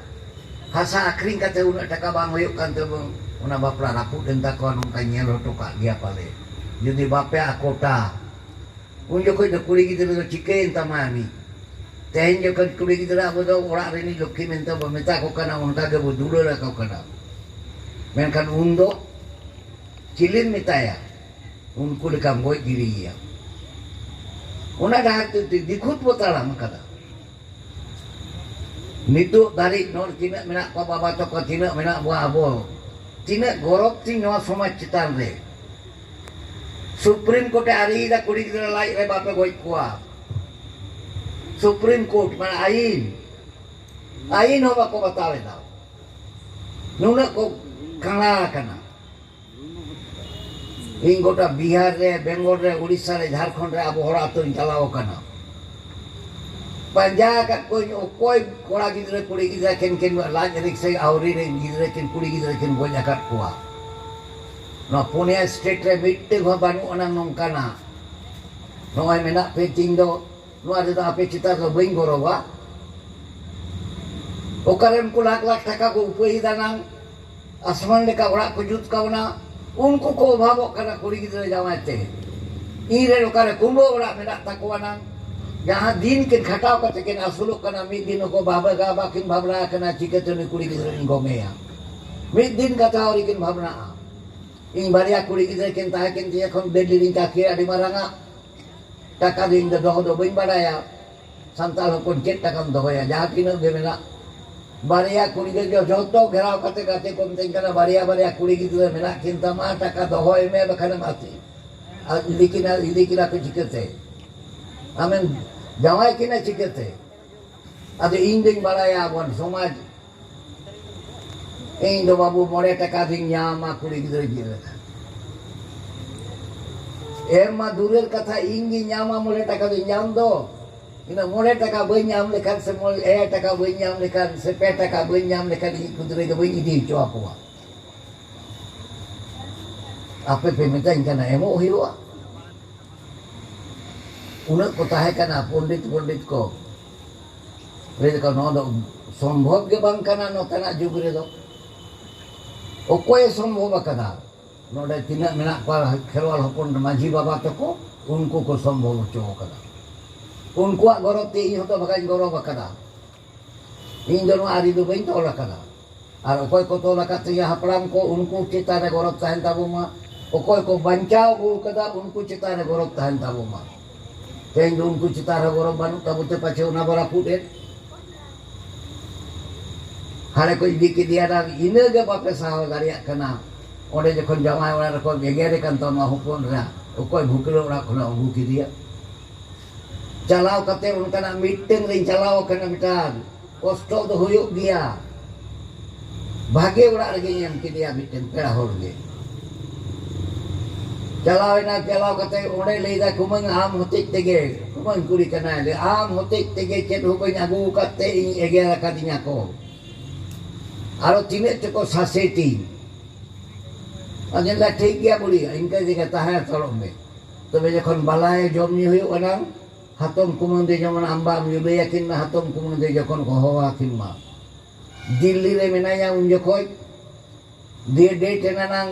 ᱦᱟᱥᱟ ᱟᱹᱠᱷᱨᱤᱧ ᱠᱟᱛᱮ ᱩᱱᱟᱹᱜ ᱴᱟᱠᱟ ᱵᱟᱝ ᱦᱩᱭᱩᱜ ᱠᱟᱱ ᱛᱟᱵᱚᱱ, ᱚᱱᱟ ᱵᱟᱯᱞᱟ ᱨᱟᱹᱯᱩᱫ ᱮᱱ ᱛᱟᱠᱚᱣᱟ, ᱱᱚᱝᱠᱟ ᱧᱮᱞ ᱦᱚᱴᱚ ᱠᱟᱜ ᱜᱮᱭᱟ ᱯᱟᱞᱮ᱾ ᱡᱩᱫᱤ ᱵᱟᱯᱮ ᱟᱠᱚᱴᱟ, ᱩᱱ ᱡᱚᱠᱷᱚᱡ ᱫᱚ ᱠᱩᱲᱤ ᱜᱤᱫᱽᱨᱟᱹ ᱫᱚ ᱪᱤᱠᱟᱹᱭᱮᱱ ᱛᱟᱢᱟ ᱩᱱᱤ? ᱛᱮᱦᱮᱧ ᱡᱚᱠᱷᱚᱱ ᱠᱩᱲᱤ ᱜᱤᱫᱽᱨᱟᱹ ᱟᱵᱚ ᱫᱚ ᱚᱲᱟᱜ ᱨᱤᱱᱤᱡ ᱞᱚᱠᱠᱷᱤ ᱢᱮᱱᱛᱮ ᱵᱚ ᱢᱮᱛᱟ ᱠᱚ ᱠᱟᱱᱟ, ᱚᱱᱠᱟ ᱜᱮᱵᱚ ᱫᱩᱞᱟᱹᱲ ᱟᱠᱚ ᱠᱟᱱᱟ᱾ ᱢᱮᱱᱠᱷᱟᱱ ᱩᱱ ᱫᱚ ᱪᱤᱞᱤᱢ ᱢᱮᱛᱟᱭᱟ? ᱩᱱᱠᱩ ᱞᱮᱠᱟᱢ ᱜᱚᱡ ᱜᱤᱰᱤᱭᱮᱭᱟ᱾ ᱚᱱᱟ ᱰᱟᱦᱟᱨ ᱛᱮ ᱫᱤᱠᱷᱩᱛ ᱵᱚ ᱛᱟᱲᱟᱢ ᱟᱠᱟᱫᱟ᱾ ᱱᱤᱛᱚᱜ ᱫᱷᱟᱹᱨᱤᱡ ᱱᱚᱰᱮ ᱛᱤᱱᱟᱹᱜ ᱢᱮᱱᱟᱜ ᱠᱚᱣᱟ ᱵᱟᱵᱟ ᱛᱟᱠᱚ, ᱛᱤᱱᱟᱹᱜ ᱢᱮᱱᱟᱜ ᱵᱚᱣᱟ ᱟᱵᱚ, ᱛᱤᱱᱟᱹᱜ ᱜᱚᱨᱚᱵᱽ ᱛᱤᱧ ᱱᱚᱣᱟ ᱥᱚᱢᱟᱡᱽ ᱪᱮᱛᱟᱱ ᱨᱮ᱾ ᱥᱩᱯᱨᱤᱢ ᱠᱳᱨᱴ ᱮ ᱟᱹᱨᱤᱭᱮᱫᱟ ᱠᱩᱲᱤ ᱜᱤᱫᱽᱨᱟᱹ ᱞᱟᱡ ᱨᱮ ᱵᱟᱯᱮ ᱜᱚᱡ ᱠᱚᱣᱟ᱾ ᱥᱩᱯᱨᱤᱢ ᱠᱳᱨᱴ ᱢᱟᱱᱮ ᱟᱹᱭᱤᱱ, ᱟᱹᱭᱤᱱ ᱦᱚᱸ ᱵᱟᱠᱚ ᱵᱟᱛᱟᱣ ᱮᱫᱟ᱾ ᱱᱩᱱᱟᱹᱜ ᱠᱚ ᱠᱟᱬᱟ ᱟᱠᱟᱱᱟ᱾ ᱤᱧ ᱜᱚᱴᱟ ᱵᱤᱦᱟᱨ ᱨᱮ, ᱵᱮᱝᱜᱚᱞ ᱨᱮ, ᱩᱲᱤᱥᱥᱟ ᱨᱮ, ᱡᱷᱟᱲᱠᱷᱚᱸᱰ ᱨᱮ ᱟᱵᱚ ᱦᱚᱲ ᱟᱛᱳᱧ ᱪᱟᱞᱟᱣ ᱟᱠᱟᱱᱟ᱾ ᱯᱟᱸᱡᱟ ᱟᱠᱟᱫ ᱠᱚᱣᱟᱹᱧ, ᱚᱠᱚᱭ ᱠᱚᱲᱟ ᱜᱤᱫᱽᱨᱟᱹ ᱠᱩᱲᱤ ᱜᱤᱫᱽᱨᱟᱹ ᱠᱤᱱ, ᱠᱤᱱ ᱞᱟᱡ ᱨᱮ ᱥᱮ ᱟᱹᱣᱨᱤ ᱨᱮ ᱜᱤᱫᱽᱨᱟᱹ ᱠᱤᱱ, ᱠᱩᱲᱤ ᱜᱤᱫᱽᱨᱟᱹ ᱠᱤᱱ ᱜᱚᱡ ᱟᱠᱟᱫ ᱠᱚᱣᱟ᱾ ᱱᱚᱣᱟ ᱯᱩᱱᱭᱟ ᱥᱴᱮᱴ ᱨᱮ ᱢᱤᱫᱴᱟᱹᱝ ᱦᱚᱸ ᱵᱟᱹᱱᱩᱜ ᱟᱱᱟᱝ ᱱᱚᱝᱠᱟᱱᱟᱜ᱾ ᱱᱚᱜᱼᱚᱭ ᱢᱮᱱᱟᱜ ᱯᱮ ᱛᱤᱧ ᱫᱚ, ᱱᱚᱣᱟ ᱨᱮᱫᱚ ᱟᱯᱮ ᱪᱮᱛᱟᱱ ᱨᱮ ᱵᱟᱹᱧ ᱜᱚᱨᱚᱵᱟ᱾ ᱚᱠᱟᱨᱮ ᱩᱱᱠᱩ ᱞᱟᱠᱷ ᱞᱟᱠᱷ ᱴᱟᱠᱟ ᱠᱚ ᱩᱯᱟᱹᱭ ᱮᱫᱟ ᱱᱟᱝ, ᱟᱥᱢᱟᱱ ᱞᱮᱠᱟ ᱚᱲᱟᱜ ᱠᱚ ᱡᱩᱛ ᱠᱟᱣᱱᱟ, ᱩᱱᱠᱩ ᱠᱚ ᱚᱵᱷᱟᱵᱚᱜ ᱠᱟᱱᱟ ᱠᱩᱲᱤ ᱜᱤᱫᱽᱨᱟᱹ ᱡᱟᱶᱟᱭ ᱛᱮ᱾ ᱤᱧ ᱨᱮᱱ ᱚᱠᱟᱨᱮ ᱠᱩᱢᱵᱟᱹ ᱚᱲᱟᱜ ᱢᱮᱱᱟᱜ ᱛᱟᱠᱚᱣᱟ ᱱᱟᱝ? ᱡᱟᱦᱟᱸ ᱫᱤᱱ ᱠᱤᱱ ᱠᱷᱟᱴᱟᱣ ᱠᱟᱛᱮ ᱠᱤᱱ ᱟᱹᱥᱩᱞᱚᱜ ᱠᱟᱱᱟ, ᱢᱤᱫ ᱫᱤᱱ ᱦᱚᱸᱠᱚ ᱵᱟᱵᱟ ᱜᱟ ᱵᱟᱠᱤᱱ ᱵᱷᱟᱵᱽᱱᱟ ᱟᱠᱟᱱᱟ, ᱪᱤᱠᱟᱹᱛᱮ ᱩᱱᱤ ᱠᱩᱲᱤ ᱜᱤᱫᱽᱨᱟᱹᱧ ᱜᱚᱢᱮᱭᱟ? ᱢᱤᱫ ᱫᱤᱱ ᱠᱟᱛᱷᱟ ᱟᱹᱣᱨᱤ ᱠᱤᱱ ᱵᱷᱟᱵᱽᱱᱟᱜᱼᱟ᱾ ᱤᱧ ᱵᱟᱨᱭᱟ ᱠᱩᱲᱤ ᱜᱤᱫᱽᱨᱟᱹ ᱠᱤᱱ ᱛᱟᱦᱮᱸ ᱠᱤᱱ ᱛᱤᱧᱟᱹ, ᱠᱷᱚᱱ ᱫᱤᱞᱞᱤ ᱨᱤᱧ ᱠᱟᱹᱠᱷᱤᱭᱟ ᱟᱹᱰᱤ ᱢᱟᱨᱟᱝ ᱟᱜ᱾ ᱴᱟᱠᱟ ᱫᱚ ᱤᱧ ᱫᱚ ᱫᱚᱦᱚ ᱫᱚ ᱵᱟᱹᱧ ᱵᱟᱲᱟᱭᱟ᱾ ᱥᱟᱱᱛᱟᱲ ᱦᱚᱯᱚᱱ ᱪᱮᱫ ᱴᱟᱠᱟᱢ ᱫᱚᱦᱚᱭᱟ? ᱡᱟᱦᱟᱸ ᱛᱤᱱᱟᱹᱜ ᱜᱮ ᱢᱮᱱᱟᱜ, ᱵᱟᱨᱭᱟ ᱠᱩᱲᱤ ᱜᱤᱫᱽᱨᱟᱹ ᱡᱚᱛᱚ ᱜᱷᱮᱨᱟᱣ ᱠᱟᱛᱮ ᱜᱟᱛᱮ ᱠᱚ ᱢᱤᱛᱟᱹᱧ ᱠᱟᱱᱟ, "ᱵᱟᱨᱭᱟ ᱵᱟᱨᱭᱟ ᱠᱩᱲᱤ ᱜᱤᱫᱽᱨᱟᱹ ᱢᱮᱱᱟᱜ ᱠᱤᱱ ᱛᱟᱢᱟ, ᱴᱟᱠᱟ ᱫᱚᱦᱚᱭ ᱢᱮ, ᱵᱟᱠᱷᱟᱱᱮᱢ ᱟᱹᱛᱤ-, ᱟᱨ ᱤᱫᱤ ᱠᱤᱱᱟ, ᱤᱫᱤ ᱠᱤᱱᱟ ᱠᱚ ᱪᱤᱠᱟᱹᱛᱮ? ᱟᱢᱮᱢ ᱡᱟᱶᱟᱭ ᱠᱤᱱᱟ ᱪᱤᱠᱟᱹᱛᱮ?" ᱟᱫᱚ ᱤᱧ ᱫᱚᱧ ᱵᱟᱲᱟᱭᱟ ᱟᱵᱚᱣᱟᱜ ᱥᱚᱢᱟᱡᱽ, ᱤᱧ ᱫᱚ ᱵᱟᱹᱵᱩ ᱢᱚᱬᱮ ᱴᱟᱠᱟ ᱫᱚᱧ ᱧᱟᱢᱟ ᱠᱩᱲᱤ ᱜᱤᱫᱽᱨᱟᱹ ᱡᱤᱞ ᱞᱮᱠᱟ᱾ ᱮᱢ ᱢᱟ ᱫᱩᱨᱮᱨ ᱠᱟᱛᱷᱟ, ᱤᱧ ᱜᱤᱧ ᱧᱟᱢᱟ ᱢᱚᱬᱮ ᱴᱟᱠᱟ ᱫᱚᱧ ᱧᱟᱢ ᱫᱚ᱾ ᱤᱱᱟᱹ ᱢᱚᱬᱮ ᱴᱟᱠᱟ ᱵᱟᱹᱧ ᱧᱟᱢ ᱞᱮᱠᱷᱟᱱ ᱥᱮ ᱢᱚᱬᱮ, ᱮᱭᱟᱭ ᱴᱟᱠᱟ ᱵᱟᱹᱧ ᱧᱟᱢ ᱞᱮᱠᱷᱟᱱ ᱥᱮ ᱯᱮ ᱴᱟᱠᱟ ᱵᱟᱹᱧ ᱧᱟᱢ ᱞᱮᱠᱷᱟᱱ ᱤᱧ ᱜᱤᱫᱽᱨᱟᱹ ᱫᱚ ᱵᱟᱹᱧ ᱤᱫᱤ ᱦᱚᱪᱚ ᱟᱠᱚᱣᱟ᱾ ᱟᱯᱮ ᱯᱮ ᱢᱮᱛᱟᱹᱧ ᱠᱟᱱᱟ ᱮᱢᱚᱜ ᱦᱩᱭᱩᱜᱼᱟ? ᱩᱱᱟᱹᱜ ᱠᱚ ᱛᱟᱦᱮᱸ ᱠᱟᱱᱟ ᱯᱚᱱᱰᱤᱛ, ᱯᱚᱱᱰᱤᱛ ᱠᱚ᱾ ᱞᱟᱹᱭ ᱫᱟᱠᱚ, "ᱱᱚᱣᱟ ᱫᱚ ᱥᱚᱢᱵᱷᱚᱵ ᱜᱮ ᱵᱟᱝ ᱠᱟᱱᱟ ᱱᱚᱛᱮᱱᱟᱜ ᱡᱩᱜᱽ ᱨᱮᱫᱚ᱾ ᱚᱠᱚᱭᱮ ᱥᱚᱢᱵᱷᱚᱵ ᱟᱠᱟᱫᱟ? ᱱᱚᱰᱮ ᱛᱤᱱᱟᱹᱜ ᱢᱮᱱᱟᱜ ᱠᱚᱣᱟ ᱠᱷᱮᱨᱣᱟᱞ ᱦᱚᱯᱚᱱ ᱢᱟᱹᱡᱷᱤ ᱵᱟᱵᱟ ᱛᱟᱠᱚ, ᱩᱱᱠᱩ ᱠᱚ ᱥᱚᱢᱵᱷᱚᱵ ᱦᱚᱪᱚ ᱟᱠᱟᱫᱟ᱾ ᱩᱱᱠᱩᱣᱟᱜ ᱜᱚᱨᱚᱵ ᱛᱮ ᱤᱧ ᱦᱚᱸᱛᱚ ᱵᱟᱠᱟᱧ ᱜᱚᱨᱚᱵ ᱟᱠᱟᱫᱟ᱾ ᱤᱧ ᱫᱚ ᱱᱚᱣᱟ ᱟᱹᱨᱤ ᱫᱚ ᱵᱟᱹᱧ ᱛᱚᱞ ᱟᱠᱟᱫᱟ᱾ ᱟᱨ ᱚᱠᱚᱭ ᱠᱚ ᱛᱚᱞ ᱟᱠᱟᱫ ᱛᱤᱧᱟ ᱦᱟᱯᱲᱟᱢ ᱠᱚ, ᱩᱱᱠᱩ ᱪᱮᱛᱟᱱ ᱨᱮ ᱜᱚᱨᱚᱵ ᱛᱟᱦᱮᱱ ᱛᱟᱵᱚ ᱢᱟ᱾ ᱚᱠᱚᱭ ᱠᱚ ᱵᱟᱧᱪᱟᱣ ᱟᱹᱜᱩ ᱟᱠᱟᱫᱟ, ᱩᱱᱠᱩ ᱪᱮᱛᱟᱱ ᱨᱮ ᱜᱚᱨᱚᱵ ᱛᱟᱦᱮᱱ ᱛᱟᱵᱚ ᱢᱟ᱾ ᱛᱮᱦᱮᱧ ᱫᱚ ᱩᱱᱠᱩ ᱪᱮᱛᱟᱱ ᱨᱮ ᱜᱚᱨᱚᱵ ᱵᱟᱹᱱᱩᱜ ᱛᱟᱵᱚ ᱛᱮ ᱯᱟᱪᱷᱮ ᱚᱱᱟ ᱵᱚ ᱨᱟᱹᱯᱩᱫ ᱮᱫ᱾ ᱦᱟᱱᱮ ᱠᱚ ᱤᱫᱤ ᱠᱮᱫᱮᱭᱟ ᱱᱟᱝ, ᱤᱱᱟᱹ ᱜᱮ ᱵᱟᱯᱮ ᱥᱟᱦᱟᱣ ᱫᱟᱲᱮᱭᱟᱜ ᱠᱟᱱᱟ᱾ ᱚᱸᱰᱮ ᱡᱚᱠᱷᱚᱱ ᱡᱟᱶᱟᱭ ᱚᱲᱟᱜ ᱨᱮᱠᱚ ᱜᱮᱜᱮᱨᱮ ᱠᱟᱱ ᱛᱟᱢᱟ ᱦᱚᱯᱚᱱ ᱮᱨᱟ, ᱚᱠᱚᱭ ᱵᱷᱩᱠᱞᱟᱹ ᱚᱲᱟᱜ ᱠᱷᱚᱱᱟᱜ ᱟᱹᱜᱩ ᱠᱮᱫᱮᱭᱟ? ᱪᱟᱞᱟᱣ ᱠᱟᱛᱮ ᱚᱱᱠᱟᱱᱟᱜ ᱢᱤᱫᱴᱟᱝ ᱨᱤᱧ ᱪᱟᱞᱟᱣ ᱟᱠᱟᱱᱟ, ᱢᱤᱫᱴᱟᱝ ᱠᱚᱥᱴᱚ ᱫᱚ ᱦᱩᱭᱩᱜ ᱜᱮᱭᱟ᱾ ᱵᱷᱟᱜᱮ ᱚᱲᱟᱜ ᱨᱮᱜᱮᱧ ᱮᱢ ᱠᱮᱫᱮᱭᱟ ᱢᱤᱫᱴᱟᱝ ᱯᱮᱲᱟ ᱦᱚᱲ ᱜᱮ᱾ ᱪᱟᱞᱟᱣ ᱮᱱᱟ, ᱪᱟᱞᱟᱣ ᱠᱟᱛᱮ ᱚᱸᱰᱮ ᱞᱟᱹᱭᱫᱟ, "ᱠᱩᱢᱟᱹᱝ ᱟᱢ ᱦᱚᱛᱮᱡ ᱛᱮᱜᱮ", ᱠᱩᱢᱟᱹᱝ ᱠᱩᱲᱤ ᱠᱟᱱᱟᱭ, ᱞᱟᱹᱭ, "ᱟᱢ ᱦᱚᱛᱮᱡ ᱛᱮᱜᱮ ᱪᱮᱫ ᱦᱚᱸ ᱵᱟᱹᱧ ᱟᱹᱜᱩ ᱟᱠᱟᱫ ᱛᱮ ᱤᱧ ᱮᱜᱮᱨ ᱟᱠᱟᱫᱤᱧᱟ ᱠᱚ, ᱟᱨᱚ ᱛᱤᱱᱟᱹᱜ ᱪᱚᱠᱚ ᱥᱟᱥᱮᱴᱤᱧ᱾" ᱟᱫᱚᱧ ᱞᱟᱹᱭᱫᱟ, "ᱴᱷᱤᱠ ᱜᱮᱭᱟ ᱵᱩᱲᱤ, ᱤᱱᱠᱟᱹ ᱛᱮᱜᱮ ᱛᱟᱦᱮᱸ ᱦᱟᱛᱟᱲᱚᱜ ᱢᱮ, ᱛᱚᱵᱮ ᱡᱚᱠᱷᱚᱱ ᱵᱟᱞᱟᱭᱮ ᱡᱚᱢ ᱧᱩ ᱦᱩᱭᱩᱜ ᱟᱱᱟᱝ, ᱦᱟᱛᱚᱢ ᱠᱩᱢᱟᱹᱝ ᱫᱚ ᱡᱮᱢᱚᱱ ᱟᱢ ᱵᱟᱢ ᱞᱟᱹᱭ ᱟᱹᱠᱤᱱ ᱢᱟ, ᱦᱟᱛᱚᱢ ᱠᱩᱢᱟᱹᱝ ᱫᱚ ᱡᱚᱠᱷᱚᱱ ᱠᱚ ᱦᱚᱦᱚ ᱟᱹᱠᱤᱱ ᱢᱟ, ᱫᱤᱞᱞᱤ ᱨᱮ ᱢᱮᱱᱟᱭᱟ ᱩᱱ ᱡᱚᱠᱷᱚᱡ, ᱫᱤᱭᱮ ᱰᱮᱴ ᱮᱱᱟ ᱱᱟᱝ,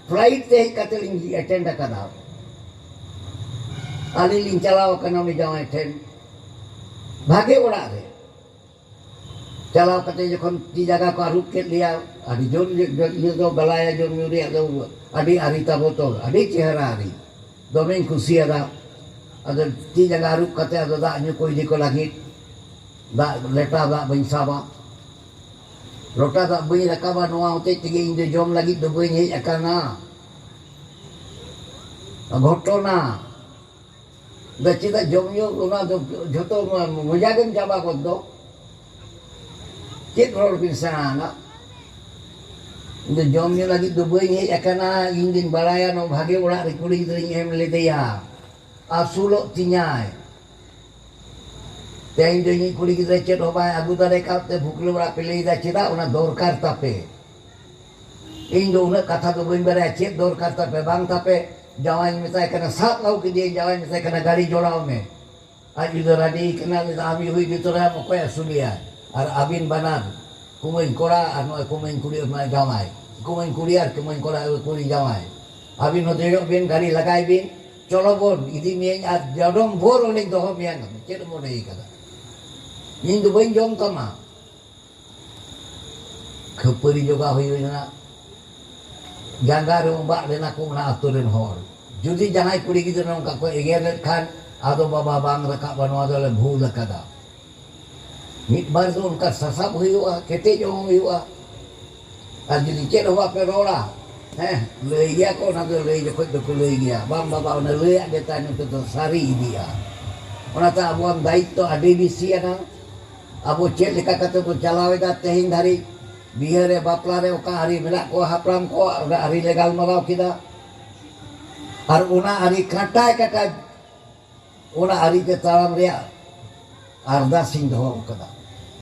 ᱯᱷᱞᱟᱭᱤᱴ ᱛᱮ ᱦᱮᱡ ᱠᱟᱛᱮ ᱞᱤᱧ ᱮᱴᱮᱱᱰ ᱟᱠᱟᱫᱟ᱾ ᱟᱹᱞᱤᱧ ᱞᱤᱧ ᱪᱟᱞᱟᱣ ᱟᱠᱟᱱᱟ ᱩᱱᱤ ᱡᱟᱶᱟᱭ ᱴᱷᱮᱱ, ᱵᱷᱟᱜᱮ ᱚᱲᱟᱜ ᱨᱮ᱾ ᱪᱟᱞᱟᱣ ᱠᱟᱛᱮ ᱡᱚᱠᱷᱚᱱ ᱛᱤ ᱡᱟᱸᱜᱟ ᱠᱚ ᱟᱹᱨᱩᱵ ᱠᱮᱫ ᱞᱮᱭᱟ, ᱟᱹᱰᱤ ᱡᱳᱨ ᱡᱚ-, ᱡᱚ-, ᱤᱭᱟᱹ ᱫᱚ ᱵᱟᱞᱟᱭᱟ ᱡᱚᱢ ᱧᱩ ᱨᱮᱭᱟᱜ ᱫᱚ ᱟᱹᱰᱤ ᱟᱹᱨᱤ ᱛᱟᱵᱚ ᱛᱚ, ᱟᱹᱰᱤ ᱪᱮᱦᱨᱟ ᱟᱹᱨᱤ, ᱫᱚᱢᱮᱧ ᱠᱩᱥᱤᱭᱟᱫᱟ᱾ ᱟᱫᱚ ᱛᱤ ᱡᱟᱸᱜᱟ ᱟᱹᱨᱩᱵ ᱠᱟᱛᱮ ᱟᱫᱚ ᱫᱟᱜ ᱧᱩ ᱠᱚ ᱤᱫᱤ ᱠᱚ ᱞᱟᱹᱜᱤᱫ, ᱫᱟᱜ, ᱞᱮᱴᱟ ᱫᱟᱜ ᱵᱟᱹᱧ ᱥᱟᱵᱟ, ᱞᱚᱴᱟ ᱫᱟᱜ ᱵᱟᱹᱧ ᱨᱟᱠᱟᱵᱟ, ᱱᱚᱣᱟ ᱦᱚᱛᱮᱡ ᱛᱮᱜᱮ ᱤᱧ ᱫᱚ ᱡᱚᱢ ᱞᱟᱹᱜᱤᱫ ᱫᱚ ᱵᱟᱹᱧ ᱦᱮᱡ ᱟᱠᱟᱱᱟ᱾ ᱜᱷᱚᱴᱚᱱᱟ ᱫᱚ ᱪᱮᱫᱟᱜ ᱡᱚᱢ ᱧᱩ ᱚᱱᱟ ᱫᱚ ᱡᱷᱚᱛᱚ ᱢᱚᱡᱟ ᱜᱮᱢ ᱪᱟᱵᱟ ᱜᱚᱫ ᱫᱚ? ᱪᱮᱫ ᱨᱚᱲ ᱵᱤᱱ ᱥᱮᱬᱟ ᱟᱱᱟ? ᱤᱧ ᱫᱚ ᱡᱚᱢ ᱧᱩ ᱞᱟᱹᱜᱤᱫ ᱫᱚ ᱵᱟᱹᱧ ᱦᱮᱡ ᱟᱠᱟᱱᱟ᱾ ᱤᱧ ᱫᱩᱧ ᱵᱟᱲᱟᱭᱟ ᱱᱚᱣᱟ ᱵᱷᱟᱜᱮ ᱚᱲᱟᱜ ᱨᱮ ᱠᱩᱲᱤ ᱜᱤᱫᱽᱨᱟᱹᱧ ᱮᱢ ᱞᱮᱫᱮᱭᱟ, ᱟᱹᱥᱩᱞᱚᱜ ᱛᱤᱧᱟᱭ᱾ ᱛᱮᱦᱮᱧ ᱫᱚ ᱤᱧᱤᱡ ᱠᱩᱲᱤ ᱜᱤᱫᱽᱨᱟᱹ ᱪᱮᱫ ᱦᱚᱸ ᱵᱟᱭ ᱟᱹᱜᱩ ᱫᱟᱲᱮ ᱠᱟᱣᱫ ᱛᱮ ᱵᱷᱩᱠᱞᱟᱹ ᱚᱲᱟᱜ ᱯᱮ ᱞᱟᱹᱭᱫᱟ, ᱪᱮᱫᱟᱜ? ᱚᱱᱟ ᱫᱚᱨᱠᱟᱨ ᱛᱟᱯᱮ᱾ ᱤᱧ ᱫᱚ ᱩᱱᱟᱹᱜ ᱠᱟᱛᱷᱟ ᱫᱚ ᱵᱟᱹᱧ ᱵᱟᱲᱟᱭᱟ, ᱪᱮᱫ ᱫᱚᱨᱠᱟᱨ ᱛᱟᱯᱮ ᱵᱟᱝ ᱛᱟᱯᱮ᱾ ᱡᱟᱶᱟᱭᱤᱧ ᱢᱮᱛᱟᱭ ᱠᱟᱱᱟ, ᱥᱟᱵ ᱟᱹᱜᱩ ᱠᱮᱫᱮᱭᱟᱹᱧ, ᱡᱟᱶᱟᱭᱤᱧ ᱢᱮᱛᱟᱭ ᱠᱟᱱᱟ, "ᱜᱟᱹᱰᱤ ᱡᱚᱲᱟᱣ ᱢᱮ᱾" ᱟᱡ ᱡᱩᱫᱤ ᱨᱟᱹᱡᱤ ᱠᱟᱱᱟ, ᱩᱱᱤ ᱫᱚ ᱟᱢ ᱦᱩᱭ ᱜᱮ ᱛᱚᱨᱟᱭᱟᱢ, ᱚᱠᱚᱭ ᱟᱹᱥᱩᱞᱮᱭᱟ? ᱟᱨ ᱟᱹᱵᱤᱱ ᱵᱟᱱᱟᱨ, ᱠᱩᱢᱟᱹᱝ ᱠᱚᱲᱟ ᱟᱨ ᱱᱚᱜᱼᱚᱭ ᱠᱩᱢᱟᱹᱝ ᱠᱩᱲᱤ, ᱱᱚᱜᱼᱚᱭ ᱡᱟᱶᱟᱭ, ᱠᱩᱢᱟᱹᱝ ᱠᱩᱲᱤ ᱟᱨ ᱠᱩᱢᱟᱹᱝ ᱠᱚᱲᱟ, ᱠᱩᱲᱤ ᱡᱟᱶᱟᱭ, ᱟᱹᱵᱤᱱ ᱦᱚᱸ ᱫᱮᱡᱚᱜ ᱵᱤᱱ, ᱜᱟᱹᱰᱤ ᱞᱟᱜᱟᱭ ᱵᱤᱱ, ᱪᱚᱞᱚ ᱵᱚᱱ, ᱤᱫᱤ ᱢᱤᱭᱟᱹᱧ ᱟᱨ ᱡᱟᱰᱚᱢ ᱵᱷᱳᱨ ᱚᱸᱰᱮᱧ ᱫᱚᱦᱚ ᱢᱮᱭᱟ᱾ ᱪᱮᱫ ᱮᱢ ᱢᱚᱱᱮᱭ ᱠᱟᱫᱟ? ᱤᱧ ᱫᱚ ᱵᱟᱹᱧ ᱡᱚᱢ ᱛᱟᱢᱟ᱾ ᱠᱷᱟᱹᱯᱟᱹᱨᱤ ᱡᱚᱜᱟᱣ ᱦᱩᱭ ᱞᱮᱱᱟ, ᱡᱟᱸᱜᱟ ᱨᱮ ᱩᱵᱟᱜ ᱞᱮᱱᱟ ᱠᱚ ᱚᱱᱟ ᱟᱹᱛᱩ ᱨᱮᱱ ᱦᱚᱲ᱾ ᱡᱩᱫᱤ ᱡᱟᱦᱟᱸᱭ ᱠᱩᱲᱤ ᱜᱤᱫᱽᱨᱟᱹ ᱱᱚᱝᱠᱟ ᱠᱚ ᱮᱜᱮᱨ ᱞᱮᱫ ᱠᱷᱟᱱ, ᱟᱫᱚ ᱵᱟᱵᱟ ᱵᱟᱝ ᱨᱟᱠᱟᱵᱼᱟ, ᱱᱚᱣᱟ ᱫᱚᱞᱮ ᱵᱷᱩᱞ ᱟᱠᱟᱫᱟ᱾ ᱢᱤᱫ ᱵᱟᱨ ᱫᱚ ᱚᱱᱠᱟ ᱥᱟᱥᱟᱵ ᱦᱩᱭᱩᱜᱼᱟ, ᱠᱮᱴᱮᱡᱚᱜ ᱦᱚᱸ ᱦᱩᱭᱩᱜᱼᱟ᱾ ᱟᱨ ᱡᱩᱫᱤ ᱪᱮᱫ ᱦᱚᱸ ᱵᱟᱯᱮ ᱨᱚᱲᱟ, ᱦᱮᱸ, ᱞᱟᱹᱭ ᱜᱮᱭᱟ ᱠᱚ, ᱚᱱᱟ ᱫᱚ ᱞᱟᱹᱭ ᱡᱚᱠᱷᱚᱱ ᱫᱚᱠᱚ ᱞᱟᱹᱭ ᱜᱮᱭᱟ, ᱵᱟᱝ ᱵᱟᱵᱟ, ᱚᱱᱟ ᱞᱟᱹᱭᱟᱜ ᱜᱮ ᱛᱟᱭᱱᱚᱢ ᱛᱮᱫᱚ ᱥᱟᱹᱨᱤ ᱤᱫᱤᱜᱼᱟ᱾ ᱚᱱᱟᱛᱮ ᱟᱵᱚᱣᱟᱜ ᱫᱟᱭᱤᱛᱛᱚ ᱟᱹᱰᱤ ᱵᱮᱥᱤᱭᱟᱱᱟ᱾ ᱟᱵᱚ ᱪᱮᱫ ᱞᱮᱠᱟ ᱠᱟᱛᱮ ᱵᱚ ᱪᱟᱞᱟᱣ ᱮᱫᱟ ᱛᱮᱦᱮᱧ ᱫᱷᱟᱹᱨᱤᱡ, ᱵᱤᱦᱟᱹ ᱨᱮ, ᱵᱟᱯᱞᱟ ᱨᱮ, ᱚᱠᱟ ᱟᱹᱨᱤ ᱢᱮᱱᱟᱜ ᱠᱚᱣᱟ ᱦᱟᱯᱲᱟᱢ ᱠᱚ, ᱚᱱᱟ ᱟᱹᱨᱤ ᱞᱮ ᱜᱟᱞᱢᱟᱨᱟᱣ ᱠᱮᱫᱟ᱾ ᱟᱨ ᱚᱱᱟ ᱟᱹᱨᱤ ᱠᱟᱴᱟᱭ ᱠᱟᱴᱟᱭ, ᱚᱱᱟ ᱟᱹᱨᱤ ᱛᱮ ᱛᱟᱲᱟᱢ ᱨᱮᱭᱟᱜ ᱟᱨᱫᱟᱥ ᱤᱧ ᱫᱚᱦᱚ ᱟᱠᱟᱫᱟ᱾